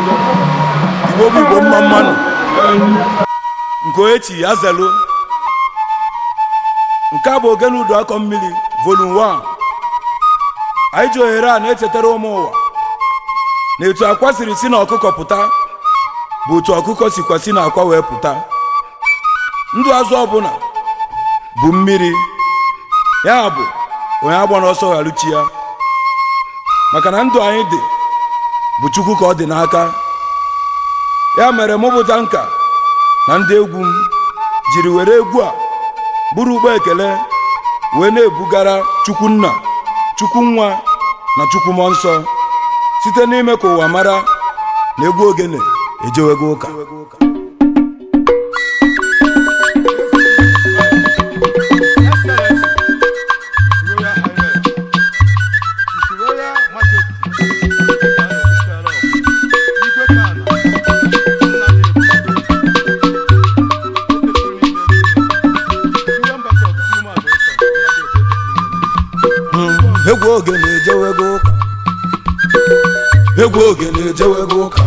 Igbo bụ Igbo, mma mma nụ. Nke onye chi ya zelu. Nke a bụ Ogene Udu Akọ Mmiri Volume 1. Anyị ji ohere a na-echetara ụmụ ụwa na etu akwa siri si na ọkụkọ pụta bụ otu ọkụkọ sikwa si na akwa wee pụta. Ndụ azụ ọbụla bụ mmiri ya bụ onye agba n'ọsọ gharuchi ya, maka na ndụ anyị dị bụ Chukwu ka ọ dị n'aka. Ya mere mụ bụta nka na ndị egwu m jiri were egwu a bụrụ ụgbọ ekele wee na-ebugara Chukwu Nna, Chukwu Nwa na Chukwu Mmụọ Nsọ, site n'ime ka ụwa mara na egwu ogene ejewego ụka. Excellency, His Royal Highness, His Royal Majesty, Igwe Kana, Nnadị Ebube, Egwu ogene ejewego ụka. Egwu ogene ejewego ụka.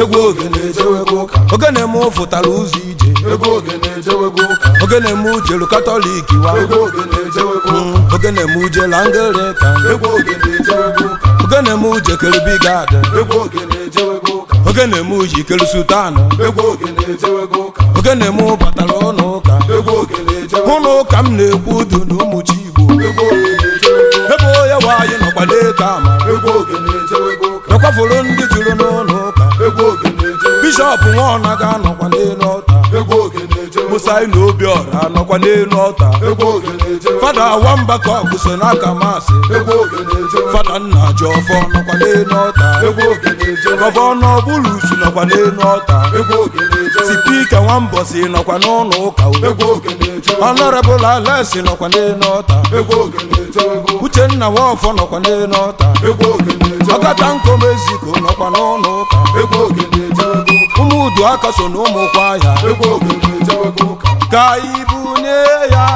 Egwu ogene ejewego ụka. Ogene m fụtara ụzọ ije. Egwu ogene ejewego ụka. Ogene m jelu Katọlik wa. Egwu ogene ejewego ụka. Ogene m jelu Anglican. Egwu ogene ejewego ụka. Ogene m jekere bigad. Egwu ogene ejewego ụka. Ogene m jikere sultan. Egwu ogene ejewego ụka. Ogene m batara ụlọ ụka. Egwu ogene ejewego. Ụlọ ụka m na-ekwu udu na ụmụ chi Igbo. Egwu ogene ejewego. Ebe onye nwe anyị nọkwa n'eke amara. Egwu ogene ejewego ụka. Nakwafuru ndị juru n'ụlọ ụka. Egwu ogene ejewego. Bishọp Nwaọna ga-anọkwa n'elu ọta. Egwu ogene ejewego. Musa na Obiọra anọkwa n'elu ọta. Egwu ogene ejewego. Fada Nwamba ka ọ so n'aka maasị. Egwu ogene ejewego. Fada Nna Jiọfọ nọkwa n'elu ọta. Egwu ogene ejewego. Gọvanọ Bulusu nọkwa n'elu ọta. Egwu ogene ejewego. Speaker Nwambọsị nọkwa n'ụlọ ụka. Egwu ogene ejewego. Honorable Alex nọkwa n'elu ọta. Egwu ogene ejewego. Uchenna Nwafọ nọkwa n'elu ọta. Egwu ogene ejewego. Ọkata Nkomeziko nọkwa n'ụlọ ụka. Egwu ogene ejewego. Ụmụ Uduaka so na ụmụ kwaya. Egwu ogene ejewego ụka. Ka ibunye ya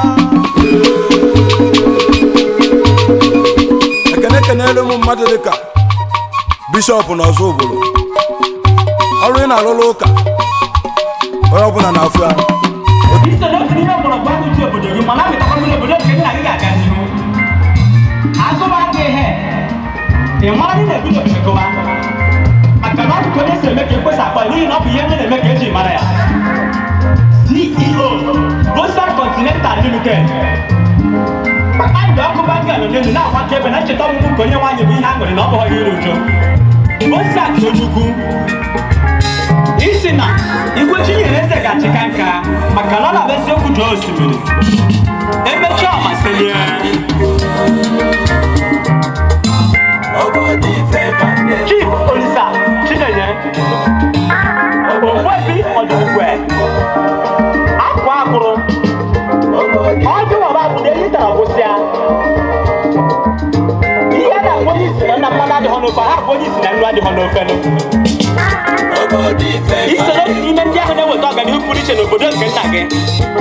ekene. Kenelu m mmadụ dịka bishọp na ọzọ obodo ọrụ ị na-alụlụ ụka, onye ọbụla na-afụ ya. Iso n'otu n'ime mgbọrọgwụ ahụ ji obodo gị ma na-amịtakwa mmiri obodo nke nna gị ga-aga n'ihu. Agụba aka ihe ị mara ndị na-ebi n'obodo gụba, maka na ọ bụ ka onye si eme ka ekwesị akpa, n'ihi na ọ bụ ihe ndị na-eme ka eji mara ya. CEO, Gosan Continental Limited. Kpakpando ọkụ banga nọ n'elu na-agba akaebe na ncheta ọmụmụ nke onye nwaanyị bụ ihe aṅụrị na ọ bụghị iru uju. Gosan Ojukwu isi na Igwe Chinyere Eze ga-achịka nka, maka na ọ na-abụ eziokwu jụọ osimiri emechaa ọmaselie. Chief Olisa Chinenye Ogbuefi Ọdịnigwe akwa akwụrụ ọjụ ọba akwụrụ ehi tara gwụsịa. Ihe a na-akpọ onye isi na nna mmanụ adịghọ n'ofe, ha bụ onye isi na nnu adịghọ n'ofe nụ. Iso n'otu n'ime ndị ahụ na-eweta ọganihu pụrụ iche n'obodo nke nna gị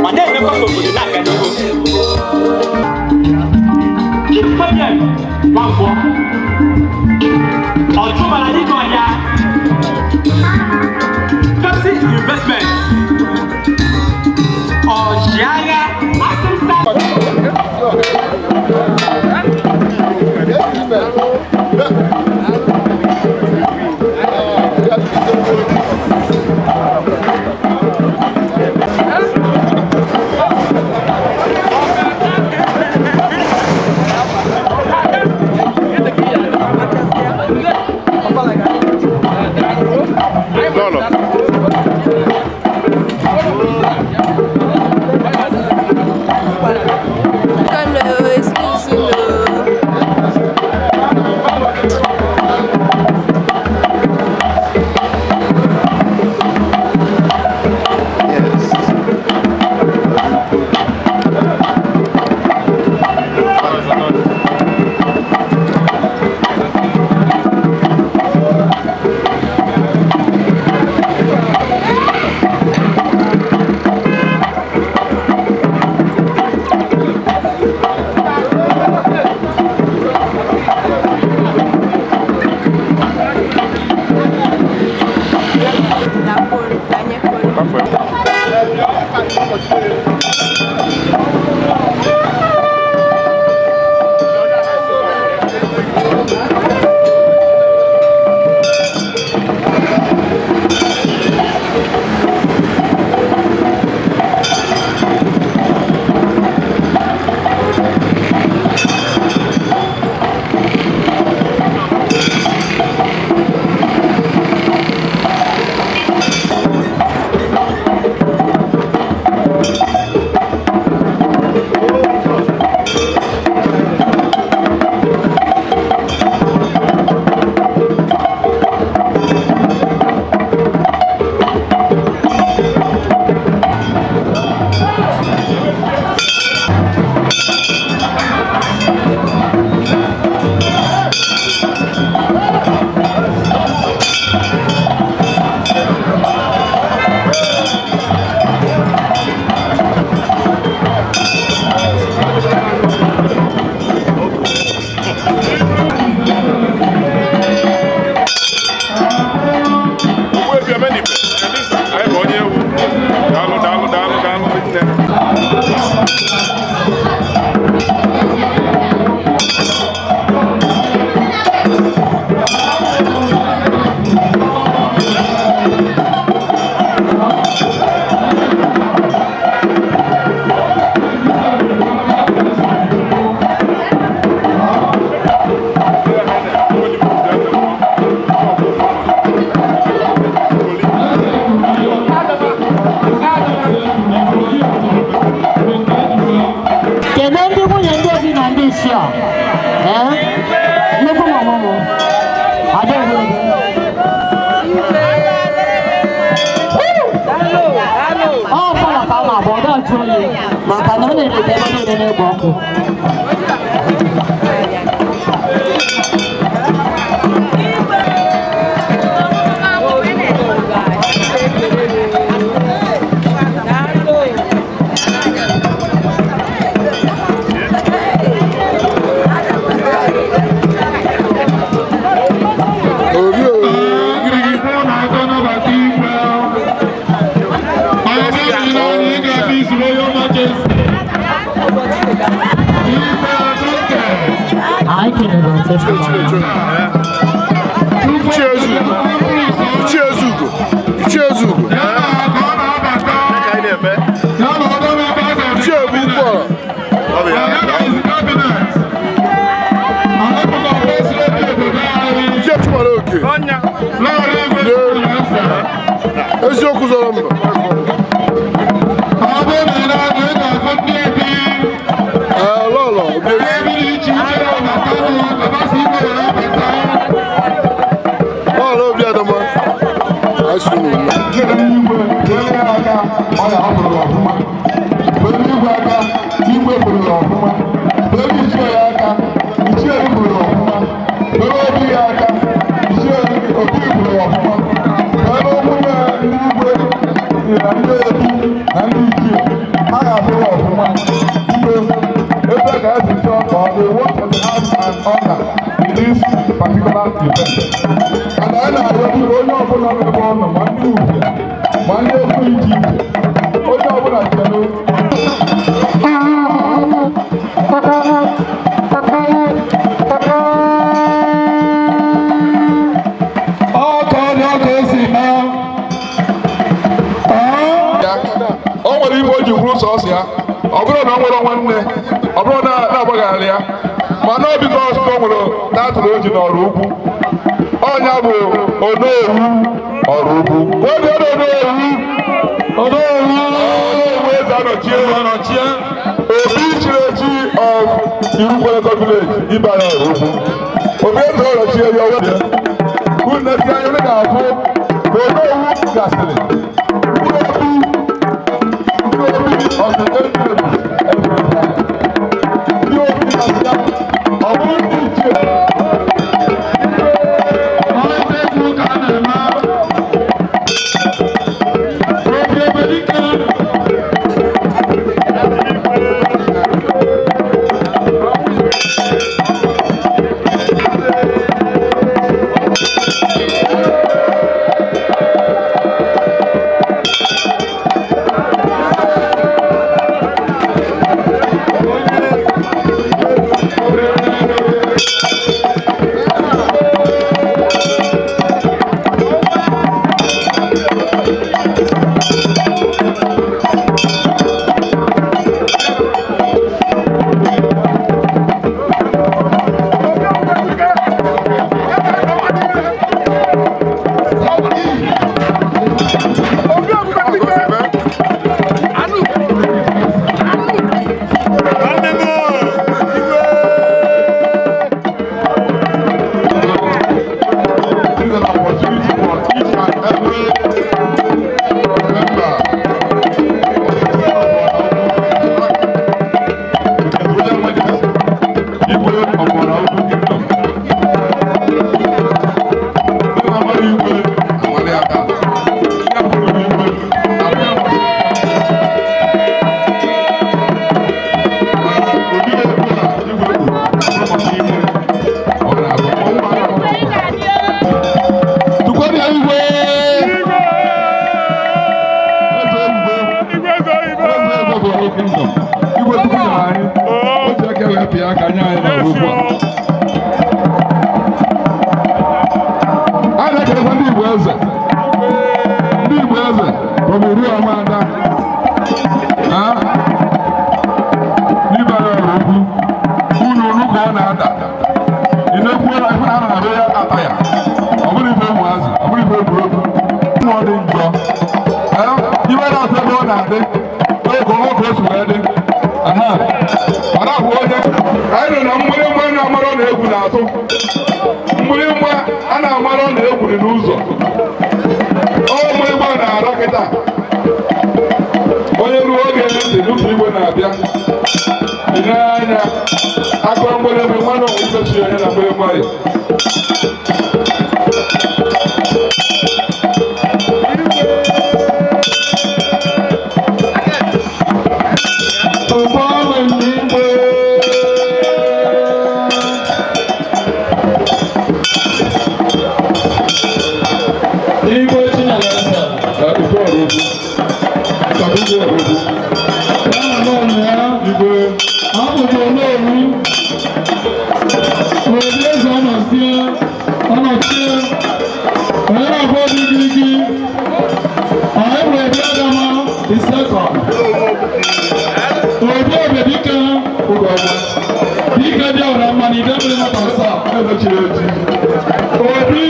ma na-emekwa ka obodo na-aga n'ihu. Chief Fabian Nwankwọ Ọchụmara dịka ọnya Pepsi Investment, ọchịagha asịsa. Lọlọ. Ee, nnukwu mama m, ada ogologo. Ọ fọrọ ka ọ na-abụ ọ na-ajụ oyi maka na ọ na-eleta ebe niile na-egbe ọkụ. Obi ogirigi. Anyị kelere ọtụtụ mama. Ichie Ezugo. Ichie Ezugo. Ichie Ezugo. Ichie Ebu Ukwuọra. Ichie Chumara Oke. Eziokwu zọrọ mba. Ee, Lọlọ Obi Ezi. Lọlọ Obi Adama. Anyị sị unu nnọọ. And I na-arịọ biko onye ọbụla nọ ebe ọ nọ, ma ndị uhie ma ndị okwu iche iche, onye ọbụla chere. Ya o nwere ibe o ji kwuru sọsọ ya, ọ bụrụ na o nwere nwanne, ọ bụrụ na na-agbagharị ya, mana ọ bikos o nwere tatụrụ o ji n'ọrụ ukwu. Ọnya bụ onowu ọrụ ukwu. Obi onowu onowu onowu eze anọchie anọchie obi chiri echi of Irukwereko village ịbara ọrụ ukwu. Obi eze ọnọchie ya ọwa unu na-esi anya, unu ga-afụ na onowu gasịrị ndị obi of the emirates, ndị obi gasịa, ọ bụrụ ndị ichie. This is an opportunity for each and every member of the Royal Majesty, Igwe of Oraukwu Kingdom. Ndị na-amara igwe amali aka. Ndị hụrụ igwe abịa. Ma ụdị okwu a igwe kwuru, ọ bụrụ maka igwe, ọ na-abụ ọnwụ anọ. Tukwari igwe! Eze igwe! Eze igwe bụ Ọrụ Kingdom. Igwe tupu nyere anyị, o ji aka wee pịa aka nye anyị n'ọrụ ugbu a. A na-ekelekwa ndị Igbo eze. Ndị Igbo eze from Iri Ọmada. Ha? N'ịbara ọrụ ukwu, unu unu ka ọ na-ada. Ị na-ekwu na ife na na ya ata ya. Ọ bụrụ ife ụmụazị, ọ bụrụ ife egwuregwu. Mmụọ dị njọ. Ee, iwe na-asị ebe ọ na-adị, oge ọ ka o si wee dị. Aha. Mana bụ onye anyị nọ na mmiri. na-amara na egwu na-atụ. Mgbịrịgba a na-amara na egwu dị n'ụzọ. Ọ mgbịrịgba na-arọ kịta. Onye ruo oge ntị n'ụzọ igwe na-abịa. Ị na-anya akụrụ mgbịrịgba mmanụ onwe ife si onye na mgbịrịgba ya. Igwe Chineke. Igwe ọrụ ugwu. Igwe ọrụ ugwu. Igwe. Abụ m Onowu. Obi eze ọnọsie, ọnọchie, onye na-abụ obi gịrịgị, anyị bụ Obi Adama the second. Obi Obedike, dike dị ọra mma na Idemili North and South. Eze chiri echi. Obi,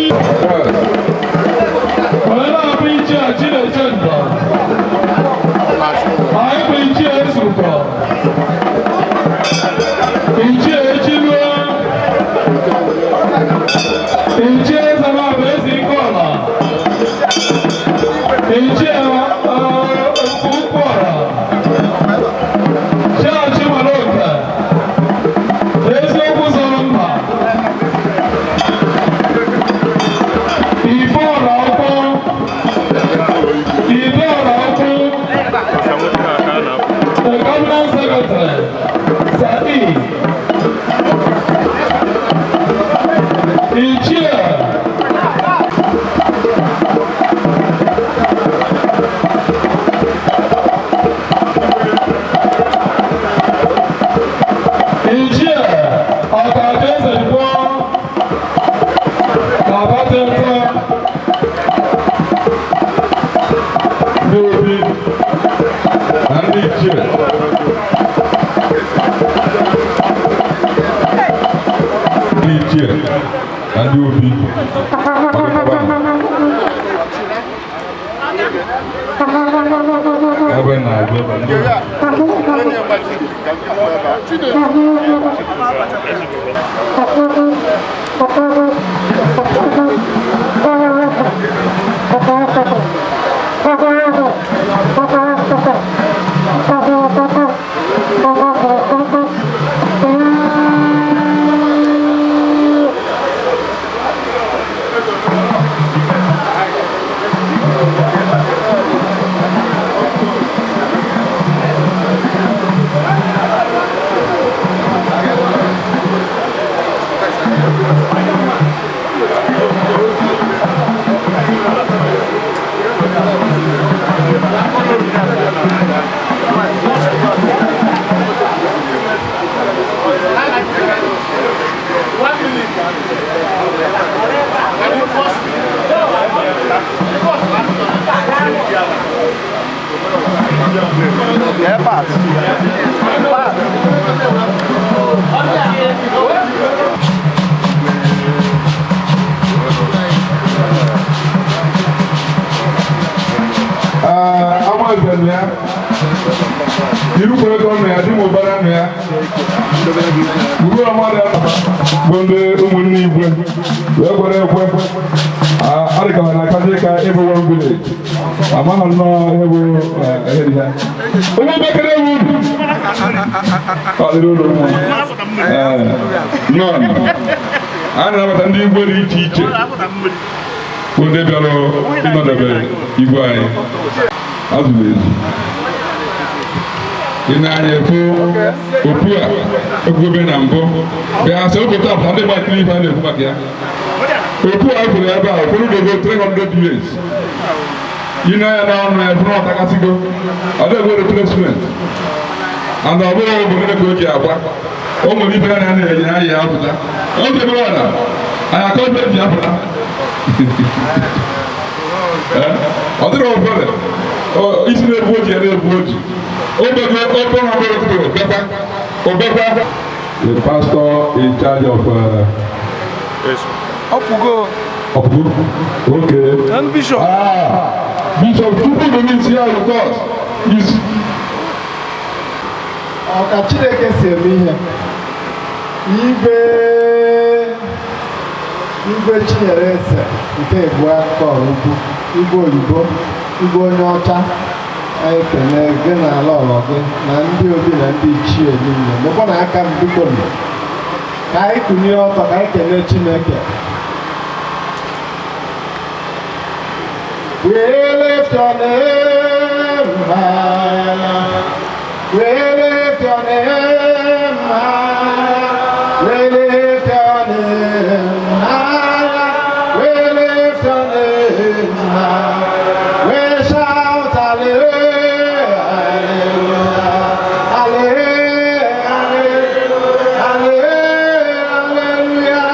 onye na-abụ ichie Chineche Ndọ. Anyị bụ ichie Ezukọ. Ichie Echilue. Ichie Ezemabụ Eze Ikeọla. Ichie Ukwuọra. Chiachi Nwaloke. Eziokwu zọrọ mba. Ife ọra ọkụ. Ife ọra ọkụ. The Government Secretary, Sadi. Ichie. Ichie Ọkàkẹ́ Zẹ̀dìbọ́ Bàbá Tẹ́tẹ́. Ndị obi na ndị ichie. Ndị ichie na ndị obi. Ebe na-agụ ebe ndị obi. Ama eze nụ ya, irukwere ego nụ ya, di m ụbara nụ ya, uru ọmọdụ bụ ndị ụmụnne igwe wee kwere ekwe. Adịka na akazi ka ịbụ one village, amaghị nnọọ ihe bụ ihe dị ha. Onye bekere ewu ọ dịrị ụlọ ụmụ nnọọ. A na-anabata ndị igwe dị iche iche bụ ndị bịara ịnọdebe igwe anyị azụrụ ezu. Ị na-anya efu opu a ekwube na mbụ bịa sị oge taa pụta ndị gbatịrị ife a na-ekwu maka ya. Opu a fụrụ ebe a ụfọdụ dogo 300 years. Ị na-anya n'ọnụ ya fụrụ ọtakasịgo, ọ dịghị replacement, and ọ bụrụ obodo ka o ji agba o nwere ife ya na-enye anyị ya apụta oge bụrụ na anyị akọ ife ji apụta. Ọ dịrị ofere isi na-ebu oji ya na-ebu oji obego ope ha bụrụ obekwa obekwa. The pastor in charge of Ọpụgo. Ọpụgo, okay. And Bishop. Ah, Bishop Chukwu Domin here with us is Ọ ka Chineke si eme ihe. Igwe. Igwe Chinyere Eze nke Ebua Ukwu, Igwe oyibo, Igwe onye ọcha, anyị ekene gị na ala ọlọ gị na ndị obi na ndị ichie niile. Mekwa na aka m, biko nụ. Ka anyị kunie ọtọ ka anyị kelee Chineke. We lift your name high. We lift your name high. We lift your name high. We lift your name high. We shout hallelujah, hallelujah, hallelujah, hallelujah,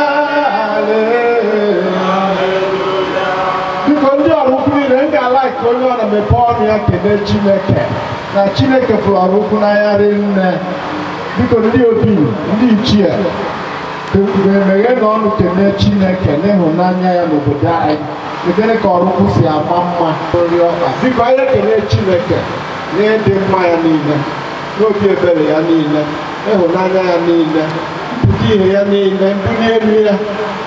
hallelujah. Biko, ndị Oraukwu niile, m ga-ala ka onye ọ na-emepe ọnụ ya kelee Chineke na Chineke fụrụ Oraukwu n'anya rinne. Biko, ndị obi, ndị ichie, emeghe n'ọnụ kelee Chineke n'ịhụnanya ya n'obodo anyị. Ekele ka Oraukwu si ama mma nri ọkpa. Biko, anyị ekele Chineke n'ịdị mma ya niile, n'obi ebere ya niile, ịhụnanya ya niile, mpụta ihe ya niile, mbuli elu ya,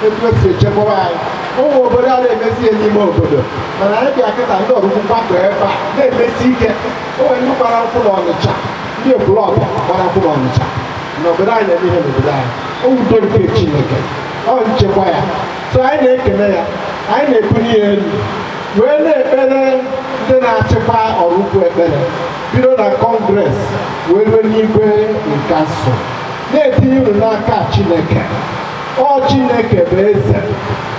etu o si echekwaba anyị. Ụmụ obodo a na-emesi ihe n'ime obodo, mana anyị bịa kịta, ndị Oraukwu gbakọ ebe a na-emesi ike. O nwere ndị gbara nkwụ n'Ọnịcha, ndị Ekwulọbịa gbara nkwụ n'Ọnịcha. N'obodo anyị na-eme ihe n'obodo anyị, o udo nke Chineke, ọ nchekwa ya. So anyị na-ekele ya, anyị na-ebuli ya elu, wee na-ekpere ndị na-achịkwa Oraukwu ekpere, bido na Congress wee ruo n'igwe nke asụ, na-etinye unu n'aka Chineke. Ọ Chineke bụ eze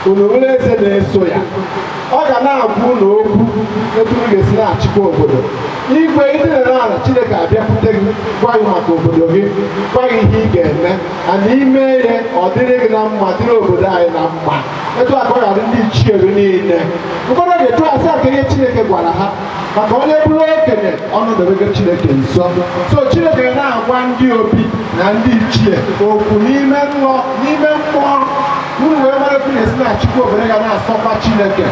unu, nwere eze na-eso ya. Ọ ga na-agwa unu okwu etu unu ga-esi na-achịkwa obodo. Igwe, ịdị na ala, Chineke abịakwute gị, gwa gị maka obodo gị, gwa gị ihe ị ga-eme ana ime ihe, ọ dịrị gị na mma, dịrị obodo anyị na mma. Etu a ka ọ ga-adị ndị ichie gị niile. Ụfọdụ ga-etu asị aka ihe Chineke gwara ha, maka onye bụrụ okenye, ọnọdebego Chineke nso. So Chineke na-agwa ndị obi na ndị ichie okwu n'ime nlọ, n'ime mmụọ, unu wee mara etu na-esi na-achịkwa obodo ga na-asọkwa Chineke.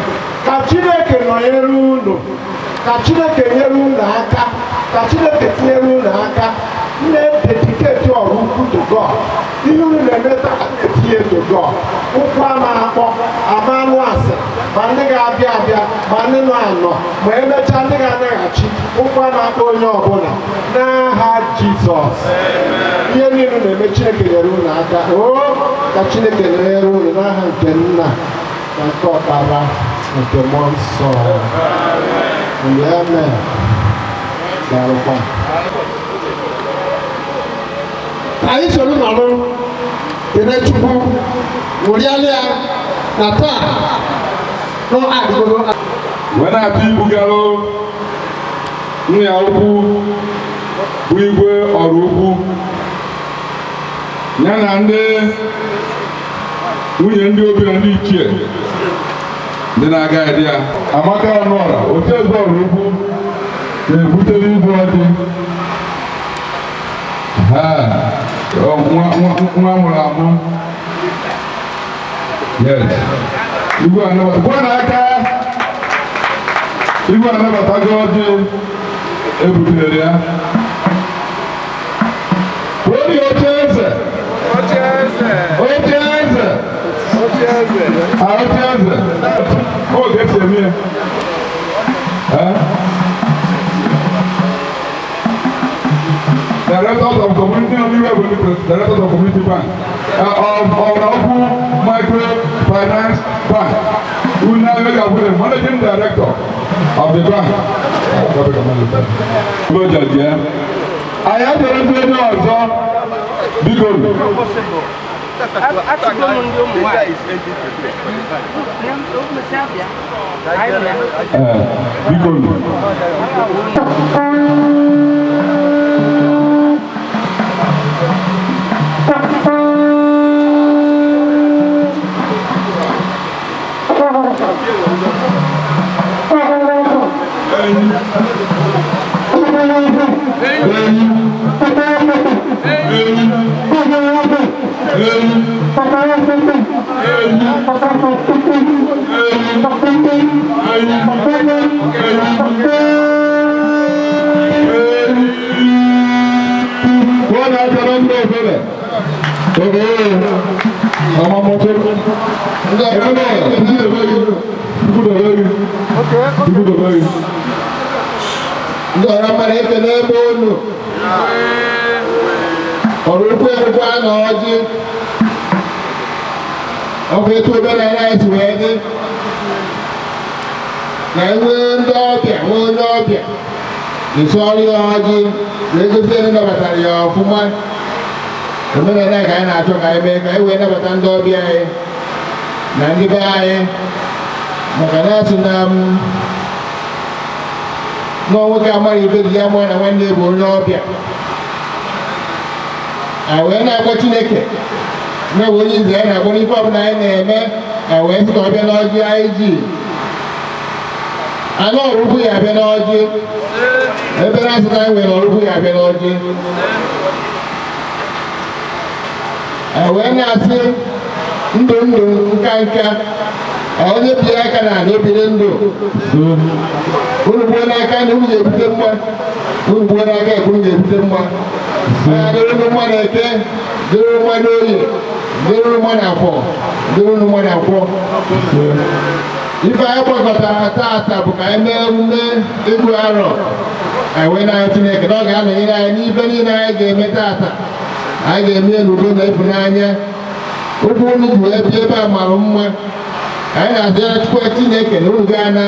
Ka Chineke nọnyere unu, ka Chineke nyere unu aka, ka Chineke tinyere unu aka. Na-dedicate Oraukwu to God. Ihe unu na-eme taa, etinye to God. Ụkwụ ama akpọ ama anụ asị, ma ndị ga-abịa abịa, ma ndị nọ anọ, ma emechaa ndị ga-anaghachi. Ụkwụ ama akpọ onye ọbụla n'aha Jizọs. Ihe niile unu na-eme, Chineke nyere unu aka. O ka Chineke nyere unu n'aha nke Nna na nke Ọkpara na nke Mmụọ Nsọ. Amen. Daalụkwa. Anyị soro nọrọ kene Chukwu, ṅụrịala ya na taa nọ adịgogo. Wee na-atụ ibugalụ nna ya ukwu bụ Igwe Oraukwu, ya na ndị nwunye, ndị obi na ndị ichie ndị na-aga edi ya. Amaka Ọnụọra, otu eze Oraukwu, na-ebutere igwe ọjị ha, nwa mụrụ amụ. Yes, igwe anabata gwa n'aka. Igwe anabatago ọjị ebutere ya. Onye oche eze, oche eze, ah, oche eze, oge esi eme ya. Eh? Directors of Community Directors of Community Bank, of Oraukwu Microfinance Bank, Una Wega, Managing Director of the bank. Anyị achọrọ ndị onye ọzọ, biko. Achịgo m ndị ụmụ nwaanyị. Ee, biko. Enyi, enyi, enyi, enyi, enyi, enyi, enyi, enyi. Wọ́n náà tẹ̀lé ń bẹ̀rẹ̀ fẹ́lẹ̀. Ọmọ mọ́tò. Ndị ọrụ Chukwu dobe gị. Chukwu dobe gị. Ndị ọrụ mmadụ, ekele ebe unu ọrụ ukwu erukwa na ọjị. Ọ bụ etu omenala anyị si wee dị na enwee ndị ọbịa, nwee onye ọbịa, ịsọrọ ya ọjị wee gosi ndị nabatara ya ọfụma. Omenala ka anyị na-achọ ka anyị mee ka anyị wee nabata ndị ọbịa anyị na ndị be anyị, maka na asị na m na nwoke amara ibe dị ya mụọ na nwanne bụ onye ọbịa. Anyị wee na-akpọ Chineke na-ewe onye ize anyị na-akpọ n'ife ọbụla anyị na-eme. Anyị wee sị ka ọ bịa n'ọjị anyị ji anụ ọrụkwu ya abịa n'ọjị ebe na asị na anyị nwere ọrụkwu ya abịa n'ọjị. Anyị wee na-asị ndụ ndụ, nka nka, onye biri aka na ala obiri ndụ. Unu gbuo n'aka na unu ga-ebute mma, unu gbuo n'aka ekwe unu ga-ebute mma. Dịrị unu mma na Eke, dịrị unu mma n'Oye, dịrị unu mma na Afọ, dịrị unu mma na Nkwọ. Ife anyị gbakọtara taata bụ ka anyị mee emume ịgụ arọ. Anyị wee na-arịọ Chineke na ọ ga-anọnyere anyị n'ife niile anyị ga-eme taata. Anyị ga-eme ya n'udo na ịfụnanya. Okwu unu ji wee bịa ebe a mara mma. Anyị na-asị ya Chukwu Chineke na unu ga-ana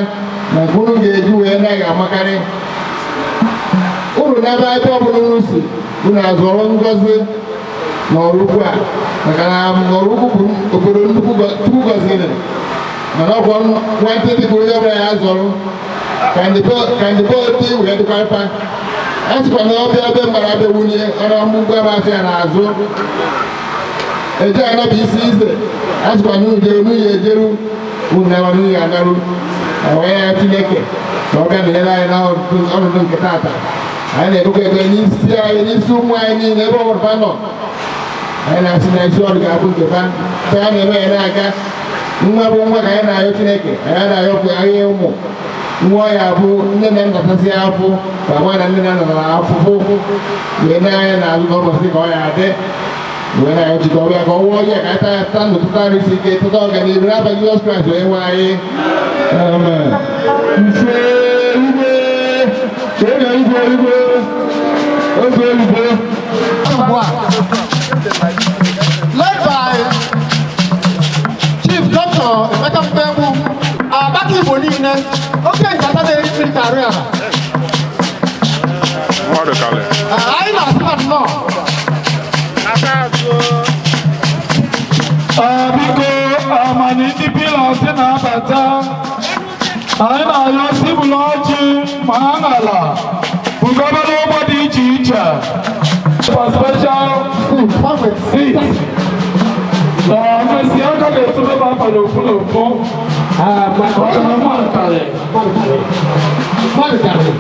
na nke unu ga-eji wee naghị amakarị unu n'ebe ebe ọbụla unu si. Unu azọrọ ngọzi n'Ọraukwu a, maka na Ọraukwu bụ obodo nnukwu Chukwu gọziri, mana ọkwọ nwantịntị ka onye ọbụla ya zọrọ ka ndị be oti wee dịkwa mfa. A sịkwa na ọbịa ebe mgbara abịa wunye ọrụ mgbugbu ebe asị ya n'azụ eje anabụ isi ize. A sịkwa na unu jeru n'uyi ejeru, unu nara n'uyi anarụ. Wee ya Chineke ka ọ bịa nọnyere anyị n'ọnọdụ nke taata. Anyị na-ekpekwa ekpere n'isi anyị, n'isi ụmụ anyị niile ebe ọ bụla fa nọ. Anyị na-asị na isi ọrụ ga-abụ nke fa fe a na-eme ya na-aga. Nwa bụ nwa ka anyị na-ayọ Chineke. Anyị na-ayọpụ ahịa ụmụ nwa ya bụ nne na nna tasị afụ ka nwa na nne na nna na afụfụ wee na-anya n'azụ n'ụbọchị ka ọ ya adị. Wee na-ayọ Chukwu ọbịa ka ọ wụọ ya ka anyị taa taa ndụ, tụta arụ isi ike, tụta ọganihu n'afa Jizọs Kraịst onye nwe anyị. Amen. Ise igwe, onye igwe igwe, oge igwe. Ugbu a, led by Chief Dr. Emeka Mbegbu, Agbaka Igbo niile, oke nkata na-eri mmiri ka arụ ala. Mmadụ kalị. Anyị na-asị na nnọọ. Biko, amani ndị pillars na-abata. Anyị na-ayọ sibụlụ ọjị ma aṅala bugaba n'ụgbọ dị iche iche for special seat. Mmesi aka ga-etube m afa n'ofu n'ofu maka na mmadụ karịrị. Mmadụ karịrị.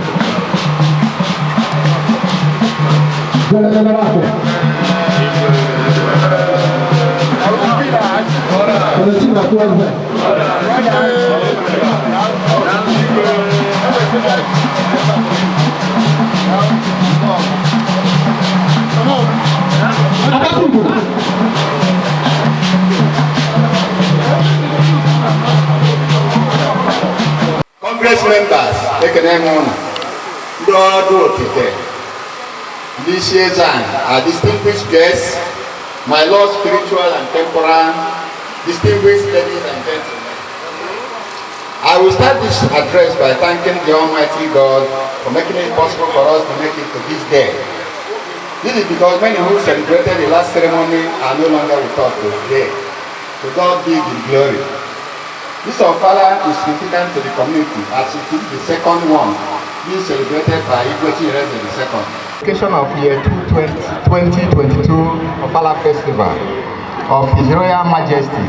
Gẹlẹgẹlẹ b'a fẹ. Ọ̀nà tí màá tó wá gbà. Adágúngò. Congress members, ekene m unu. Ndị ọdụ okike, ndị isi eze anyị, our distinguished guests, my lord spiritual and temporal, distinguished ladies and gentlemen. I will start this address by thanking the Almighty God for making it possible for us to make it to this day. This is because many who celebrated the last ceremony are no longer with us today. To God be the glory. This Ofala is significant to the community as it is the second one being celebrated by Igwe Chinyereze II. Occasion of year 2022 Ofala Festival of His Royal Majesty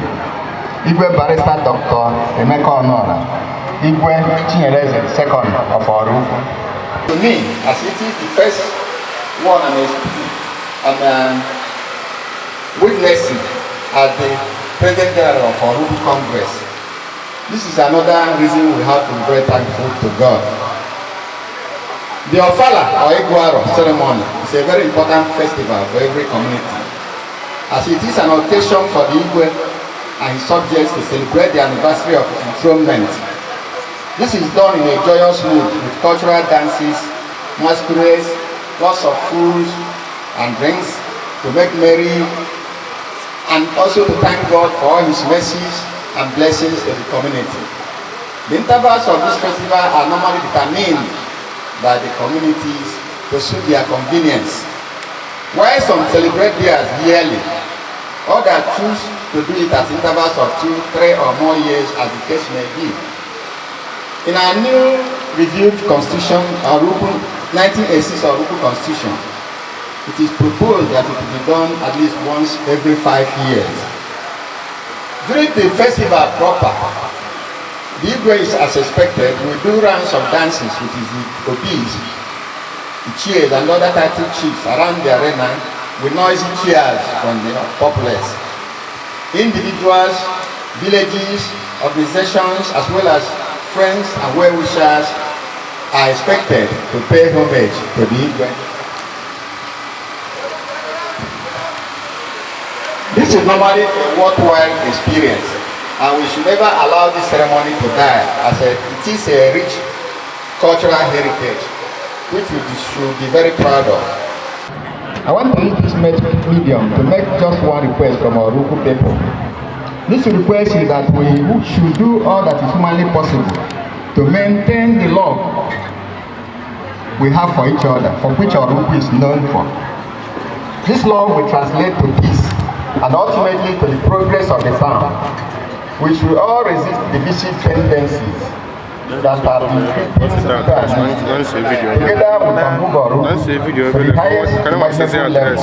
Igwe Barrister Dr. Emeka Onora, Igwe Chinyereze II of Oraukwu. To me, as it is the first one I'm witnessing as the President General of Oraukwu Congress, this is another reason we have to be very thankful to God. The Ofala or Iguaro ceremony is a very important festival for every community, as it is an occasion for the Igwe and his subjects to celebrate the anniversary of his enthronement. This is done in a joyous mood with cultural dances, masquerades, lots of foods and drinks to make merry and also to thank God for all his mercies and blessings to the community. The intervals of this festival are normally determined by the communities to suit their convenience. While some celebrate theirs yearly, others choose to do it at intervals of 2, 3, or more years as the case may be. In our new reviewed constitution, Oraukwu, 1986 Oraukwu Constitution, it is proposed that it will be done at least once every 5 years. During the festival proper, the Igwe is, as expected, will do rounds of dances with his obis, the cheers and other title chiefs around the arena with noisy cheers from the populace. Individuals, villages, organizations, as well as friends and well-wishers are expected to pay homage to the Igwe. This is normally a worthwhile experience, and we should never allow this ceremony to die, as it is a rich cultural heritage which we should be very proud of. I want to use this medium to make just one request from our Oraukwu people. This request is that we should do all that is humanly possible to maintain the love we have for each other, for which our Oraukwu is known for. This love will translate to peace and ultimately to the progress of the town. We should all resist divisive tendencies that have been creeping into our midst. Together we can move our Oraukwu to the highest imaginable level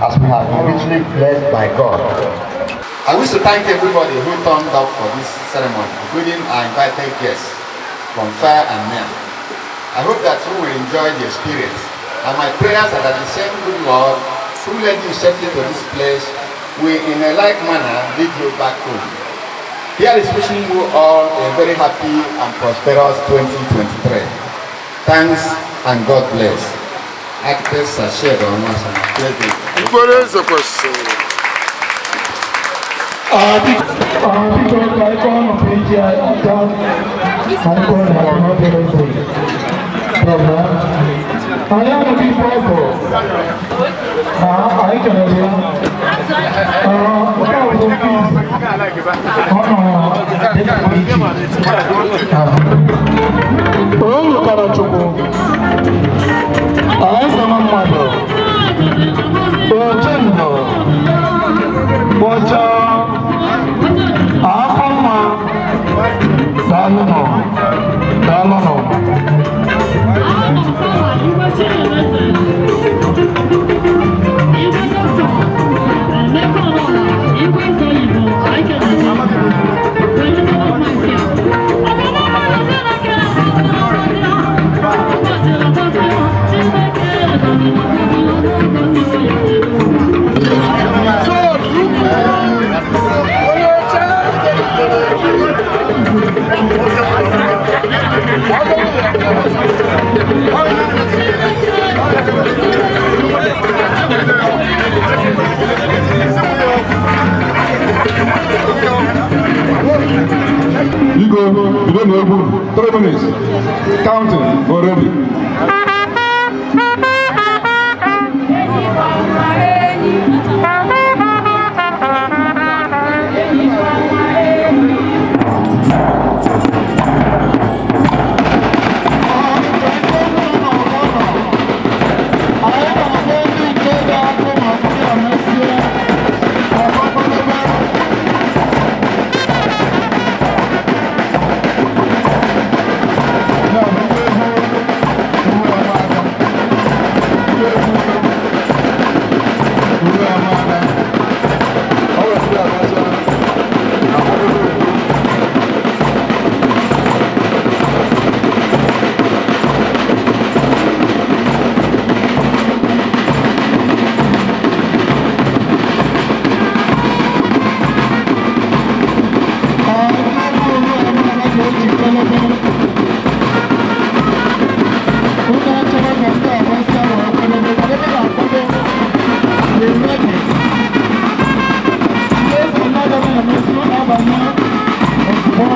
as we have been richly blessed by God. I wish to thank everybody who turned up for this ceremony, including our invited guests from far and near. I hope that you will enjoy the experience. And my prayers are that the same good Lord who led you safely to this place will in a like manner lead you back home. Here is wishing you all a very happy and prosperous 2023. Thanks and God bless. Architect Sashed Onwasa, President. Ikwere eze kwesịrị. Biko, ka anyị kọọ nọ iji aka ka anyị kọọ na ọ dịrị eze. Anyị amaghị ife ọ bụ na anyị kelere ya. Nke a bụ nke izi ọ nọ dịka iji. Onye lụtara Chukwu, eze mmadụ, ochendo, kpọchaa, afọ mma, daalụnụ, daalụnụ. Biko, bido na egwu. 3 minutes. Counting already. Anyị na-akpọ ndị nke ga-akụ ma ndị a mesịa ọgbakọdebe. Ya bụ ndị egwu iwu ọma. na-emesi abanye ozugbo.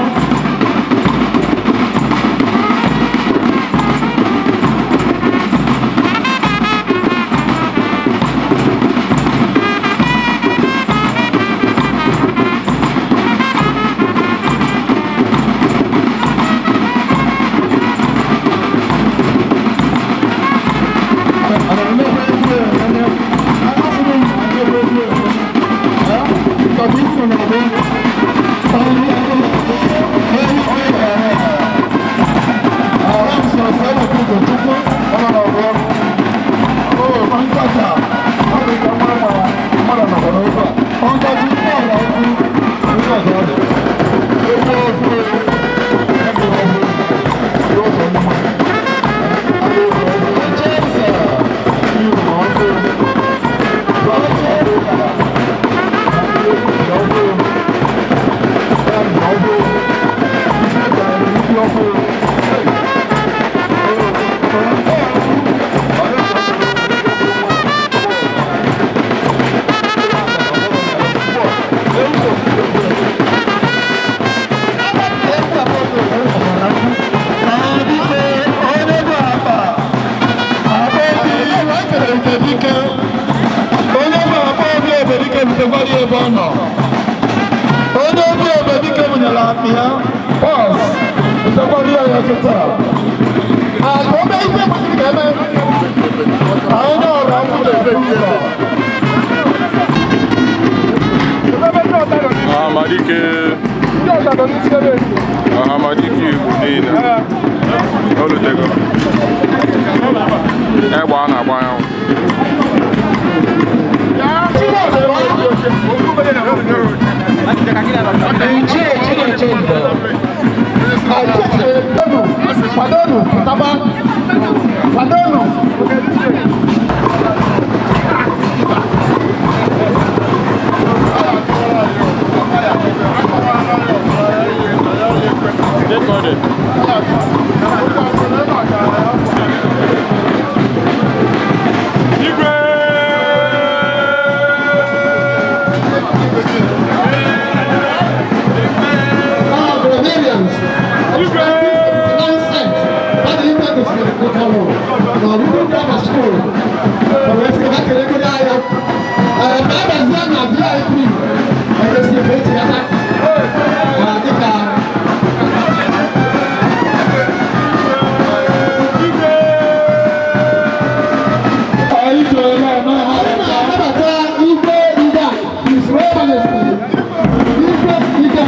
Onye bụ akpa obi ebedike butekwara ebe ọ nọ. Onye obi ebedike bunyere akpa ya pọs butekwara ya ya kịta. Akpa ome ihe kwesịrị ka eme ka onye ọrụ akwụ na-ebu ụzọ. Ahamadike. Ahamadike Igbo niile. O rutego. Egbe a na-agba anyanwụ. Kwadonu, pụtaba. Kwadonu. Barbarians. Nonsense. How do you make this na ọdụdụ grammar school? Ọ̀rẹ́ ha kere ego n'ahịa. Abazie na VIP. Ẹ̀rẹ́sì efe eji aka. Ma dịka Anyị ji ole eme ha. Anyị na-anabata Igwe Ida, His Royal Majesty, Igwe Ida,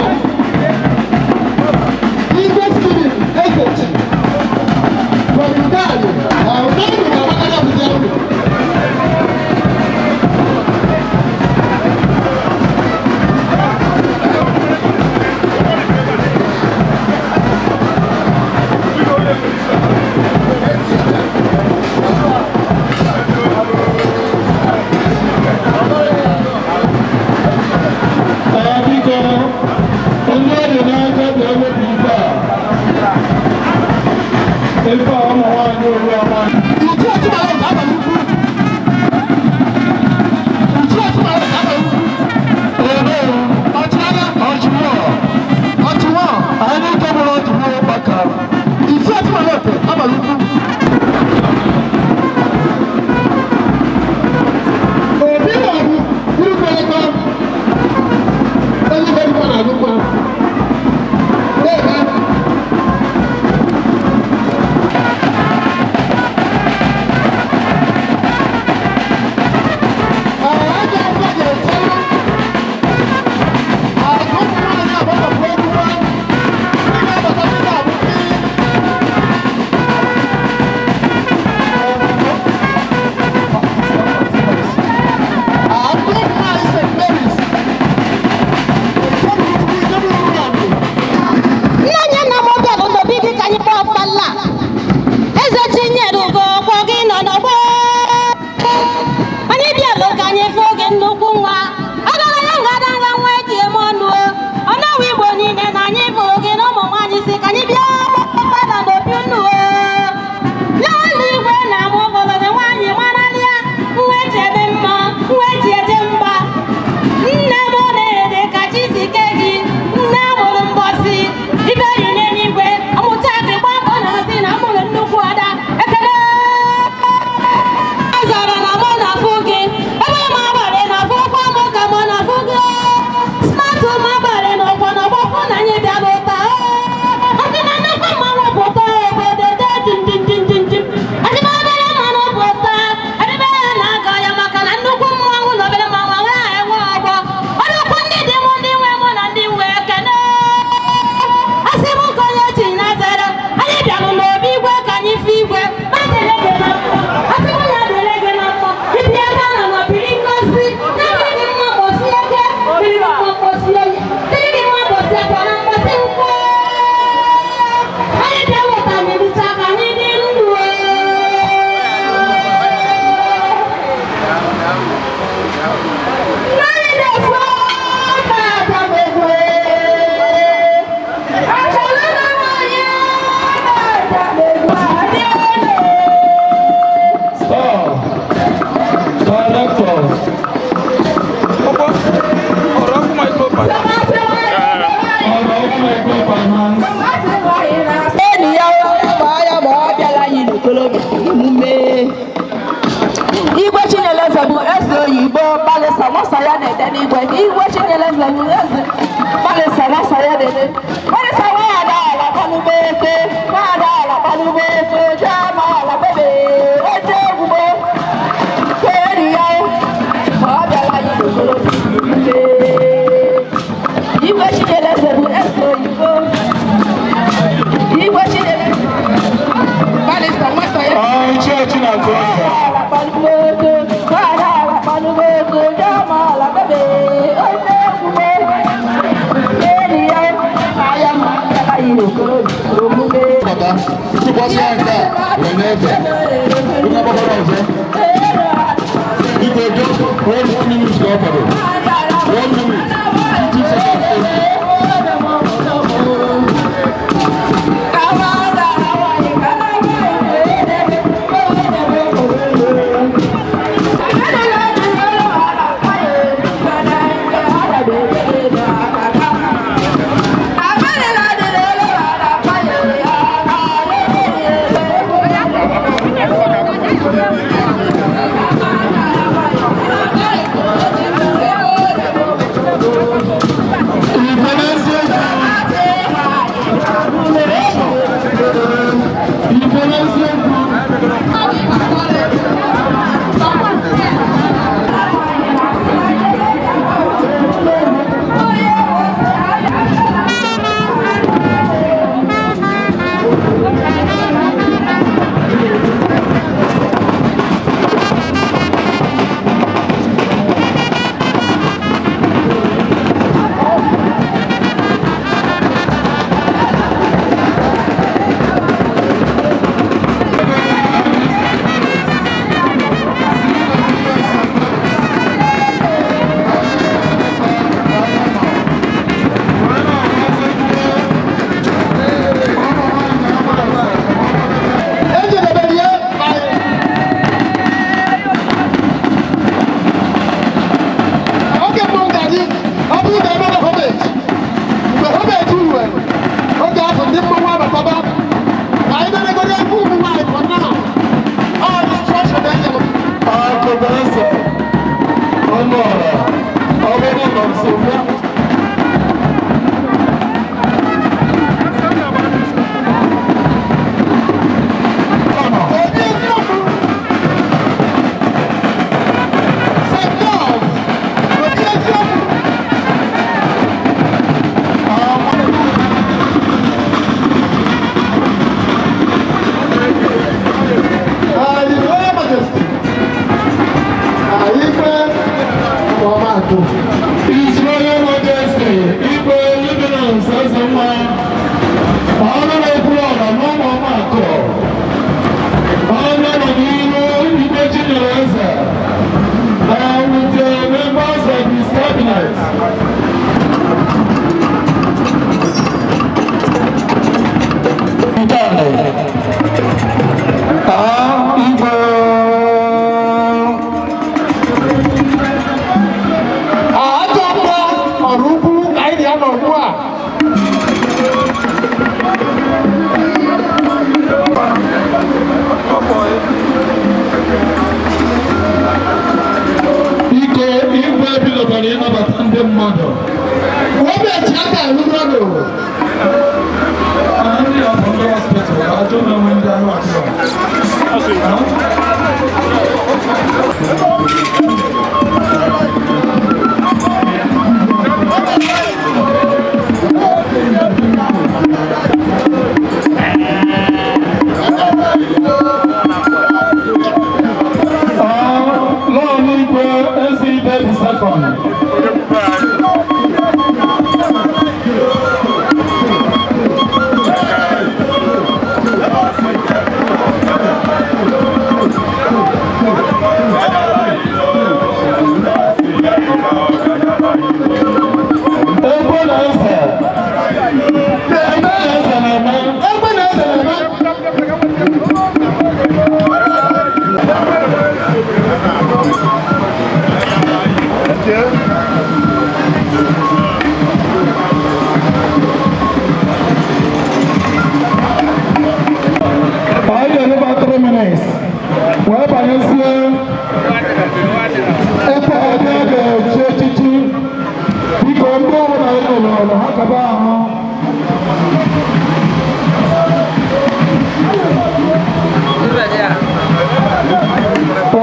Igwe Stephen Ezechi, from Uganda. Ụfọdụ ga-agbakọrọ ọbụzi ahụ. Ee, biko, onye ọ dị n'aka bịa wepụ ife a. Ife a ụmụ nwaanyị oru ọma. Ìtú ọtún máa ń bá ukwu. Ìtú ọtún máa ń bá ukwu. Ebe Ọchịagha ọchịwọ, ọchịwọ. anyị tọgbọrọ ọchịwọ gbakara. Ìtú ọtún máa ń bá ukwu. Obi ọrụ kwuru onye bere na alụkwa. Debe. Chinyere eze bụ eze. Gbalịsa nasa ya dede. Gbalịsa nwaada ala kpanumeke. Nwaada ala kpanumeke. Jee ma ala bebe. Oche egwugbo. Keri ya. Ma ọ bịala ya n'okoro. Igwe Chinyere eze bụ eze oyibo. Igwe Chinyere gbalịsa nwasa ya. Ichie Chinatụ eze. Tụkwasị ya nke a wee na-efe. Onye agbakọrọ ọzọ. Biko just one minute ka ọ fọdụ. 1 minute. 2 seconds. Ife n'eziokwu. Ejedebere ya oge mbụ ga-adị ọ bụrụ na ebe na homeji mgbe homeji ruwere oge afọ ndị mmanwụ abataba ka anyị delegoro egwu ụmụ nwaanyị for now. Ọ instruction enyere m. Akụba eze. Ọnụ ọra. Ọ bụrụ na nso bịa. Obi eziokwu. St. Paul's, obi eziokwu. His Royal Majesty, Igwe Ọmakụ. His Royal Majesty, Igwe Livinus Ezenwa, ọnụ na-ekwuru ọra n'ụmụ ọmakụ, ọnụ nọ n'ihu Igwe Chinyere Eze, and with the members of his cabinet. Nke a, Igwe. Ajọ mma ọrụ ukwu ka anyị na ya nọ ugbu a. Biko, Igwe bidobara ịnabata ndị mmadụ. Gọọmenti aka arụrụ ọrụ. Ndị a bụ ndị hospital, ajọ na-enwe ndị ahụ akụrụ. Lọọlụ Igwe Eze Ibe the second. Ndị ọbụla e nyere ọrụ ha kaba ahụ. Ee,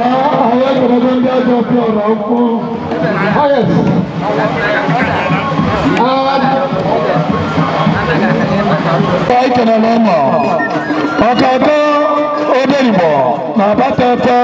anyị ekelego ndị ajọ ọfịa ọra ukwu. Oh, yes. Anyị kelere ụmụ ọkaka Odenigbo na Abatete.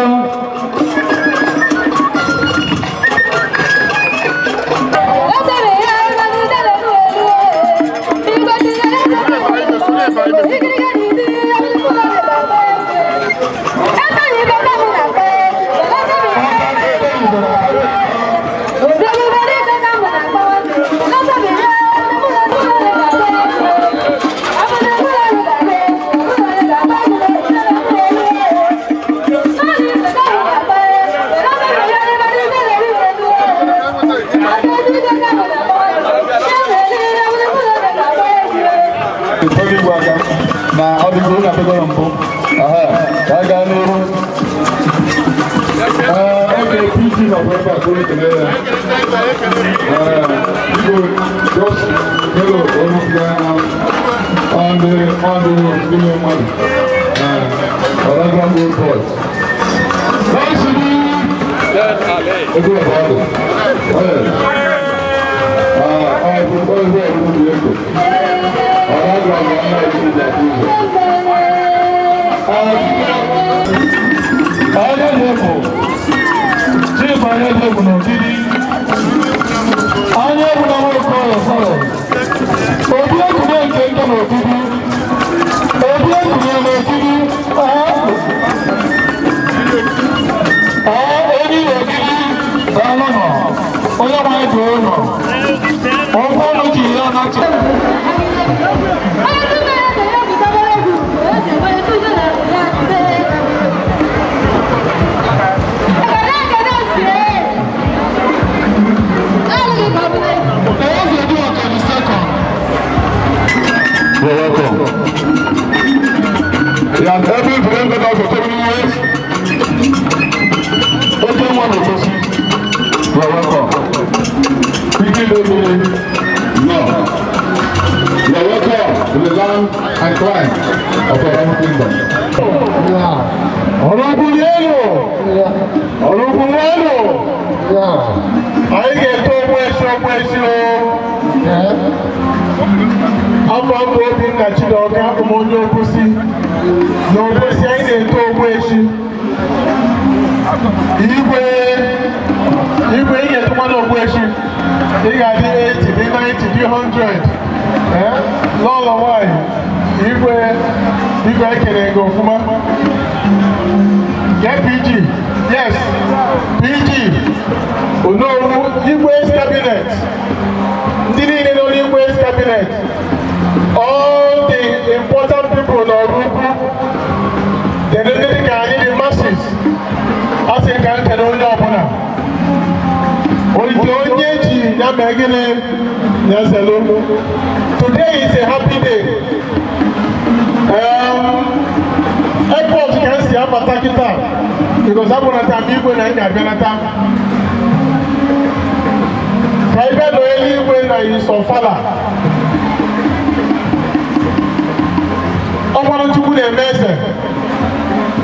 Ụfọdụ igwe aka na ọ dịgo na abịagoro mbụ ka a gaa n'iru. Ee, oge PG nọkwa ebe a ka onye kelee ya. Ee, biko, just hello, onye ga on the ndị mmadụ. Ee, ọraga old boys. Nice to Ego ọba ọdụ. Ee. Ah, ọ bụ onye ọrụ ego. Ọraga ga ana eji ụzọ. Onye na-ebu Chief onye na-ebu n'ogidi. Onye egwu na nwoke ọyọ sọrọ. Obi ekwume nke nke n'ogidi. Obi ekwume n'ogidi. Ee, onye ogidi daalụ nọ. Onye nwanyị dị ụlọ. Ụkwụ ụlọ ji ya na-achị. Eze dị ọka the second. You're welcome. He has every presented us for so many years. Open one of those. You're welcome. Quickly, baby. No. You're welcome to the land and climb of our own kingdom. Ọ̀rọ̀gùn-yẹ́lò! Ọ̀rọ̀gùn-yẹ́lò! Anyị ga-eto ogbueshi ogbueshi o! Afọ mbụ Obinna Chidoka, abụ m onye Obosi. Na Obosi anyị na-eto ogbueshi. Igwe igwe ị ga-etokwa n'ogbueshi. Ị ga-adị 80, dị 90, dị 100. Ee, n'ụlọ nwanyị, igwe igwe ekele gị ọfụma. Get PG. Yes. PG. Onowu Igwe's cabinet. Ndị niile nọ n'Igwe's cabinet. All the important people n'ọrụ ukwu. Kedu ndị dị ka anyị the masses. A sị ka m kene onye ọbụla. Onye onye ji ya mee gịnị ya zelu. Today is a happy day. Airport ka m si abata kịta because abụnata m igwe na m ga-abịanata ka ị bịa n'eluigwe na Isọfala. Ọkwanụ Chukwu na-eme eze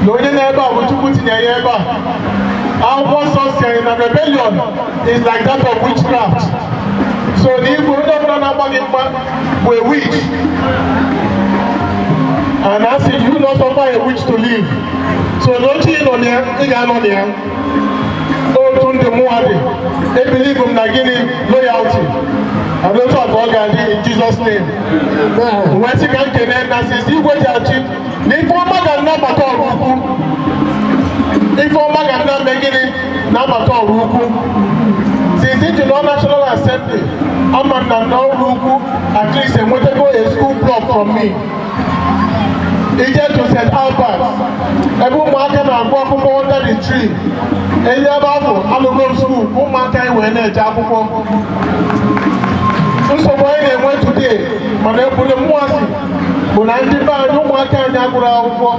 na onye na-ebe a bụ Chukwu tinyere ya ebe a. Akwụkwọ nsọ si anyị na rebellion is like that of witchcraft. So na igwe onye ọbụla na-agba gị mgba bụ a witch. And I say you not suffer a witch to live. So n'oche ị nọ na ya, ị ga-anọ na ya. Otu ndị mụnwa dị, ebelieve m na gịnị loyalty. And otu a ka ọ ga-adị in Jesus' name. Wee sị ka m kene na sisi igwe ji achị na ife ọma ga nnabata ọrụ ukwu. Ife ọma ga nna mme gịnị na-abata ọrụ ukwu. Since iji nọ National Assembly, ama m na n'ọrụ ukwu at least enwetago a school block from me. Ije to St. Albert, ebe ụmụaka na-agụ akwụkwọ under the tree. Enyi ebe ahụ alụgo m school, ụmụaka anyị wee na-eje akwụkwọ. Nsogbu anyị na-enwe today, mana ekwuru mmụọsị bụ na ndị be anyị ụmụaka anyị agụrụ akwụkwọ.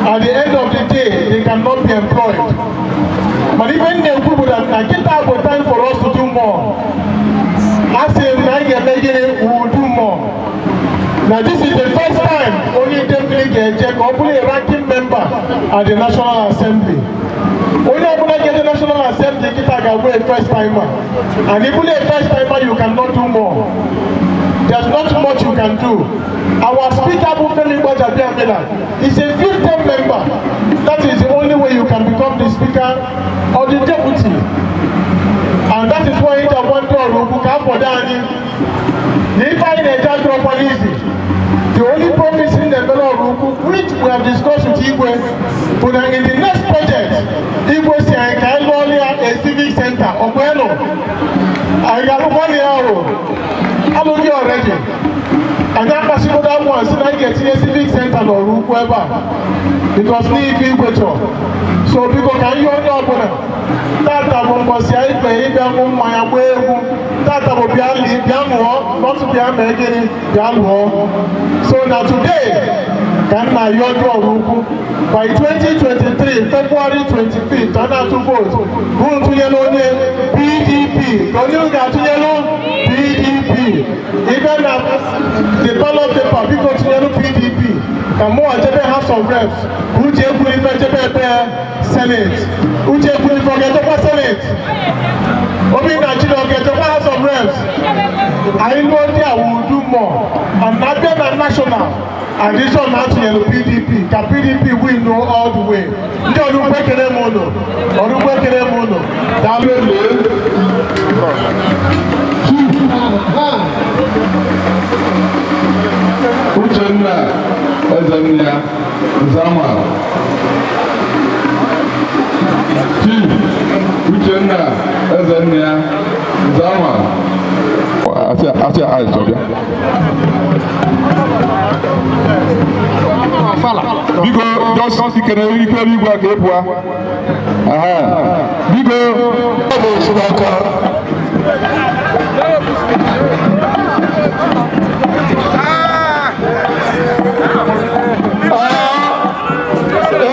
At the end of the day, they cannot be employed. Mana ife m na-ekwu bụ that na kịta bụ time for us to do more. ga-eme gịnị? We will do more. Now this is the first time onye Idemili ga-eje ka ọ bụrụ a ranking member at the National Assembly. Onye ọbụla ga-eje National Assembly kịta ga-abụ a first timer. And if you're a first timer, you cannot do more. There's not much you can do. Our speaker, Femi Gbajabiamila, is a fifth term member. That is the only way you can become the speaker or the deputy. And that is why eji agwa ndị Oraukwu ka akwado anyị na ife anyị na-eje adịrọkwa easy. The only promise in the Oraukwu, which we have discussed with Igwe, bụ na in the next budget, Igwe si anyị ka anyị lụọla ya a civic center. Ọkwenụ anyị ga-alụkwa ya ahụ alụghị already. Anyị akpasigodo agwụ sị na anyị ga-etinye civic center n'Oraukwu ebe a because n'ife Igwe chọrọ. So biko, ka ihe onye ọbụla, tata bụ mbọsị anyị kpee ịbịa ṅụ mmanya, gbaa egwu. Tata bụ bịa li, bịa ṅụọ, not bịa mee gịnị, bịa lụọ. So na today ka m na-ayọ ndị Oraukwu, by 2023 February 25th, a na-atụ vote bụ ntụnyere onye PDP, ka onye ga-atụnyere PDP. Ịbịa na the ballot paper, biko tụnyere PDP ka mụnwa jebe House of Reps, ka Uche Ekwunife jebe ebe Senate. Uche Ekwunife ọ ga-ejekwa Senate? Obinna Chinedu ọ ga-ejekwa House of Reps? Anyị lụọ ndị a, will do more. And na-abịa na national addition na atụnyere PDP, ka PDP win all the way. Ndị Oraukwu, ekele m unu. Oraukwu, ekele m unu. Daalụ. Chief Uchenna Ezennia Nzama, Chief Uchenna Ezennia Nzama, asị asị ayịsọ bịa. Biko, just ikene ikere igwe a ka ị pụọ. Biko. Ọ bụ osikapa.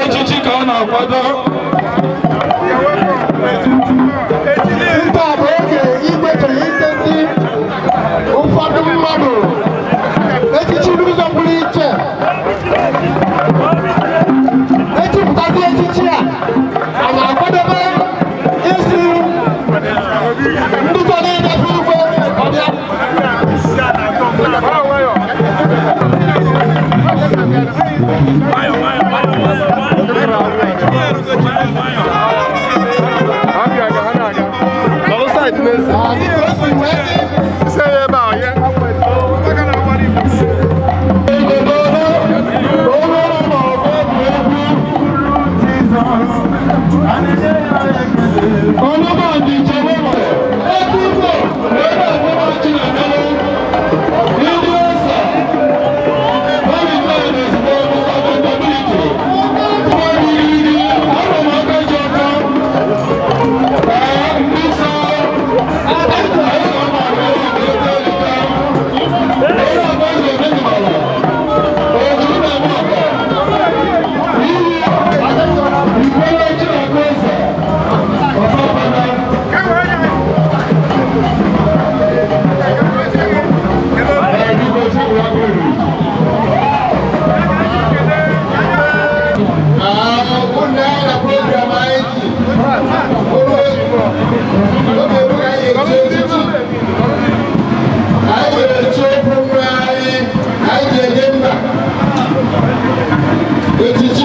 Echichi ka ọ na-akwado. Nta bụ oge Igwe chọrọ ite ndị ụfọdụ mmadụ echichi n'ụzọ pụrụ iche. Echipụtazi echichi a, a na-akwadobe isi ndị chọrọ ịgafe igwe ọbịa. Dịka o si wee dị. Echichi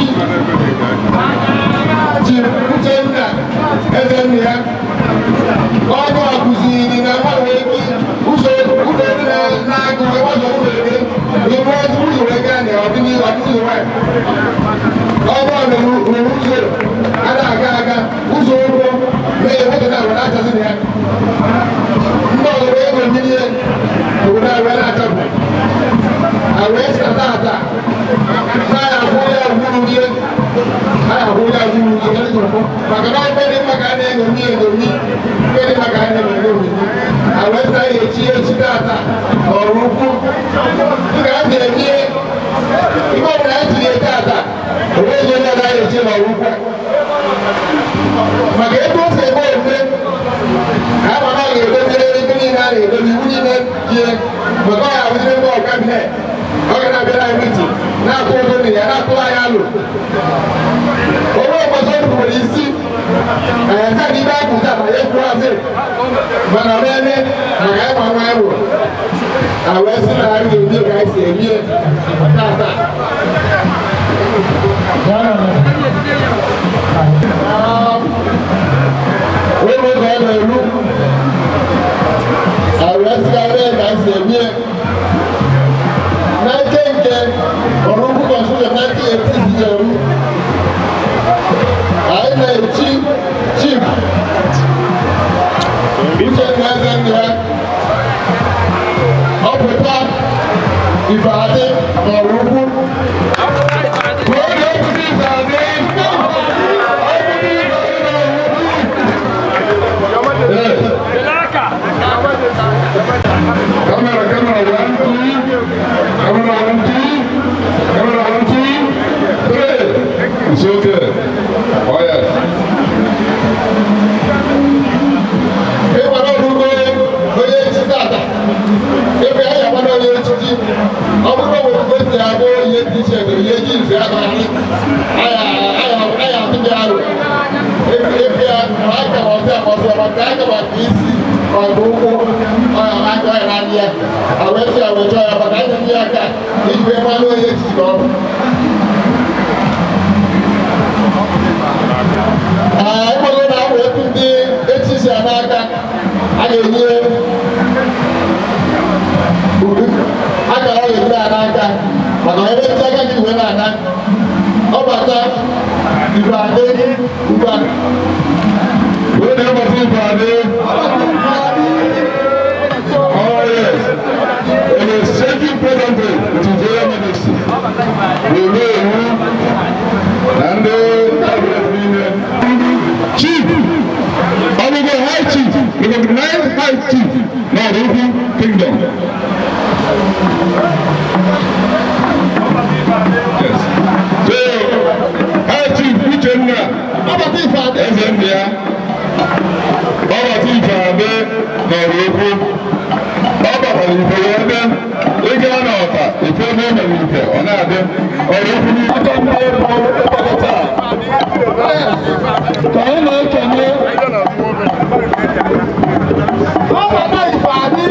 Chief Uchenna Ezennia, ọnụ akụziri na mgbanwe eke ụzọ ụzọ dị na-agụ ụzọ ụzọ eke ibu ezi ụzọ eke na ọdịnihu ọdịnihu nwanyị. Ọnụ ọnụrụ rụrụ ụzọ a na-aga aga, ụzọ ụkwụ na-enye na were achasị na ya. Ndị ọzọ wee ego mmiri obodo a wee na-achapụ a wee sị na tata na ya akwụ ya gwuru rie, a ya akwụ ya gwuru rie, maka na ife dị mma ka a na-eṅomi eṅomi, ife dị mma ka a na-eṅomi eṅomi. A wee sị na ya echi echi tata n'Oraukwu dịka a na-emie ife ọbụla a tiri tata, onweghị onye agaghị echi n'Oraukwu, maka ebe o si eme omume ka ama na ọ ga-edobere ebe niile a na-edobe iwu niile. jie maka ọ ya abụziri ebe ọ cabinet ọ ga na-abịara anyị meeting na-atụ ụtụ na ya na-atụrụ anyị alụ onye ọgbọzọ nwere isi ẹ̀ẹ́dá ní bá kú sábà yẹ kú ase mana mẹ́mẹ́ maka ẹ̀ máa máa wò àwọn ẹsẹ̀ náà ayé òbí ẹ̀ka ẹsẹ̀ ẹ̀mí ẹ̀ tààtà. Wọ́n mú kọ́ ẹ̀ lù àwọn ẹsẹ̀ náà ayé ẹ̀ka ẹsẹ̀ ẹ̀mí ẹ̀ n'ike nke ọrụ ukwu constitution 1980 yẹ̀rù anyị na-echi chief Uchenna Eze ya ọpụta Ifeadị n'ọrụ ukwu. Camera, camera, one, two. Camera, one, two. Camera, one, two, three. It's okay. Oh, yes. Ịgbara ọrụ ugbo onye echichi tata ebe anyị agbara onye echichi ọ bụrụ na nwere esi agụ ihe dị iche na ihe ji nzi agagharị anyị atụghị arụ efe ya ma aka ma ọsị ma ọsị maka aka maka isi ma ọ bụ ụkwụ ọya aka ọya na-adị ya awesị ya wechọ ya maka anya ndị aka iji wee mmanụ onye echichi ka ọ bụ. Ịkpọrọ na awụ etu ndị echichi a n'aka a ga-enye uru akara ọ ga-eji ya n'aka maka ebe ntị aka gị wee na-ana ọ bata ibe adị ugbu a. Wee na-agbata ibe adị. Oh yes. In a shaking presently with His Royal Majesty. We will na ndị cabinet niile. Chief, Honorable High Chief, recognized High Chief na Ọrụ Kingdom. Yes. So, High Chief Uchenna Eze Ndia, Ọbata Ifeadị n'ọrụ ukwu. Ọ batara ife ya ebe ị gaa n'ọta ife ebe o mere ife ọ na-adị ọrụ ukwu niile. Ka anyị na-ekene ọbata Ifeadị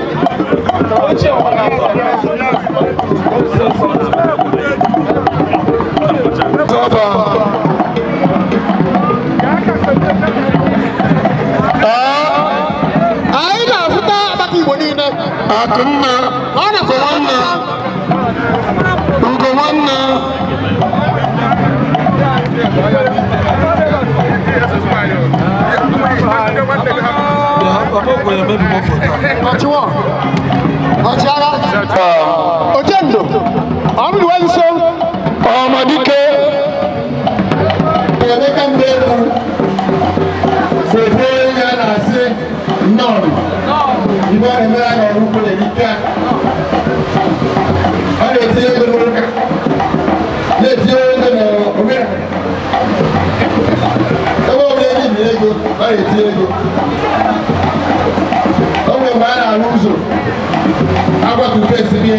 anyị na-afụta agbata Igbo niile. Akụnna, Ọ na-afụta Ugo nwanne, Ugo nwanne. Ọchịwọ, ọchịagha, Ochendo, ọmụrụ nso, Ọmọdike. Emeka Mbegwu foto ya na-asị nnọọ ibe ọ na-emere anyị ọrụ ukwu na-erika ọ na-etinye ego n'ụka na-etinye ego n'omenala ebe ọ bụla eji ego ọ na-etinye ego o nwere mgbe a na-arụ ụzọ agbatu fesi ihe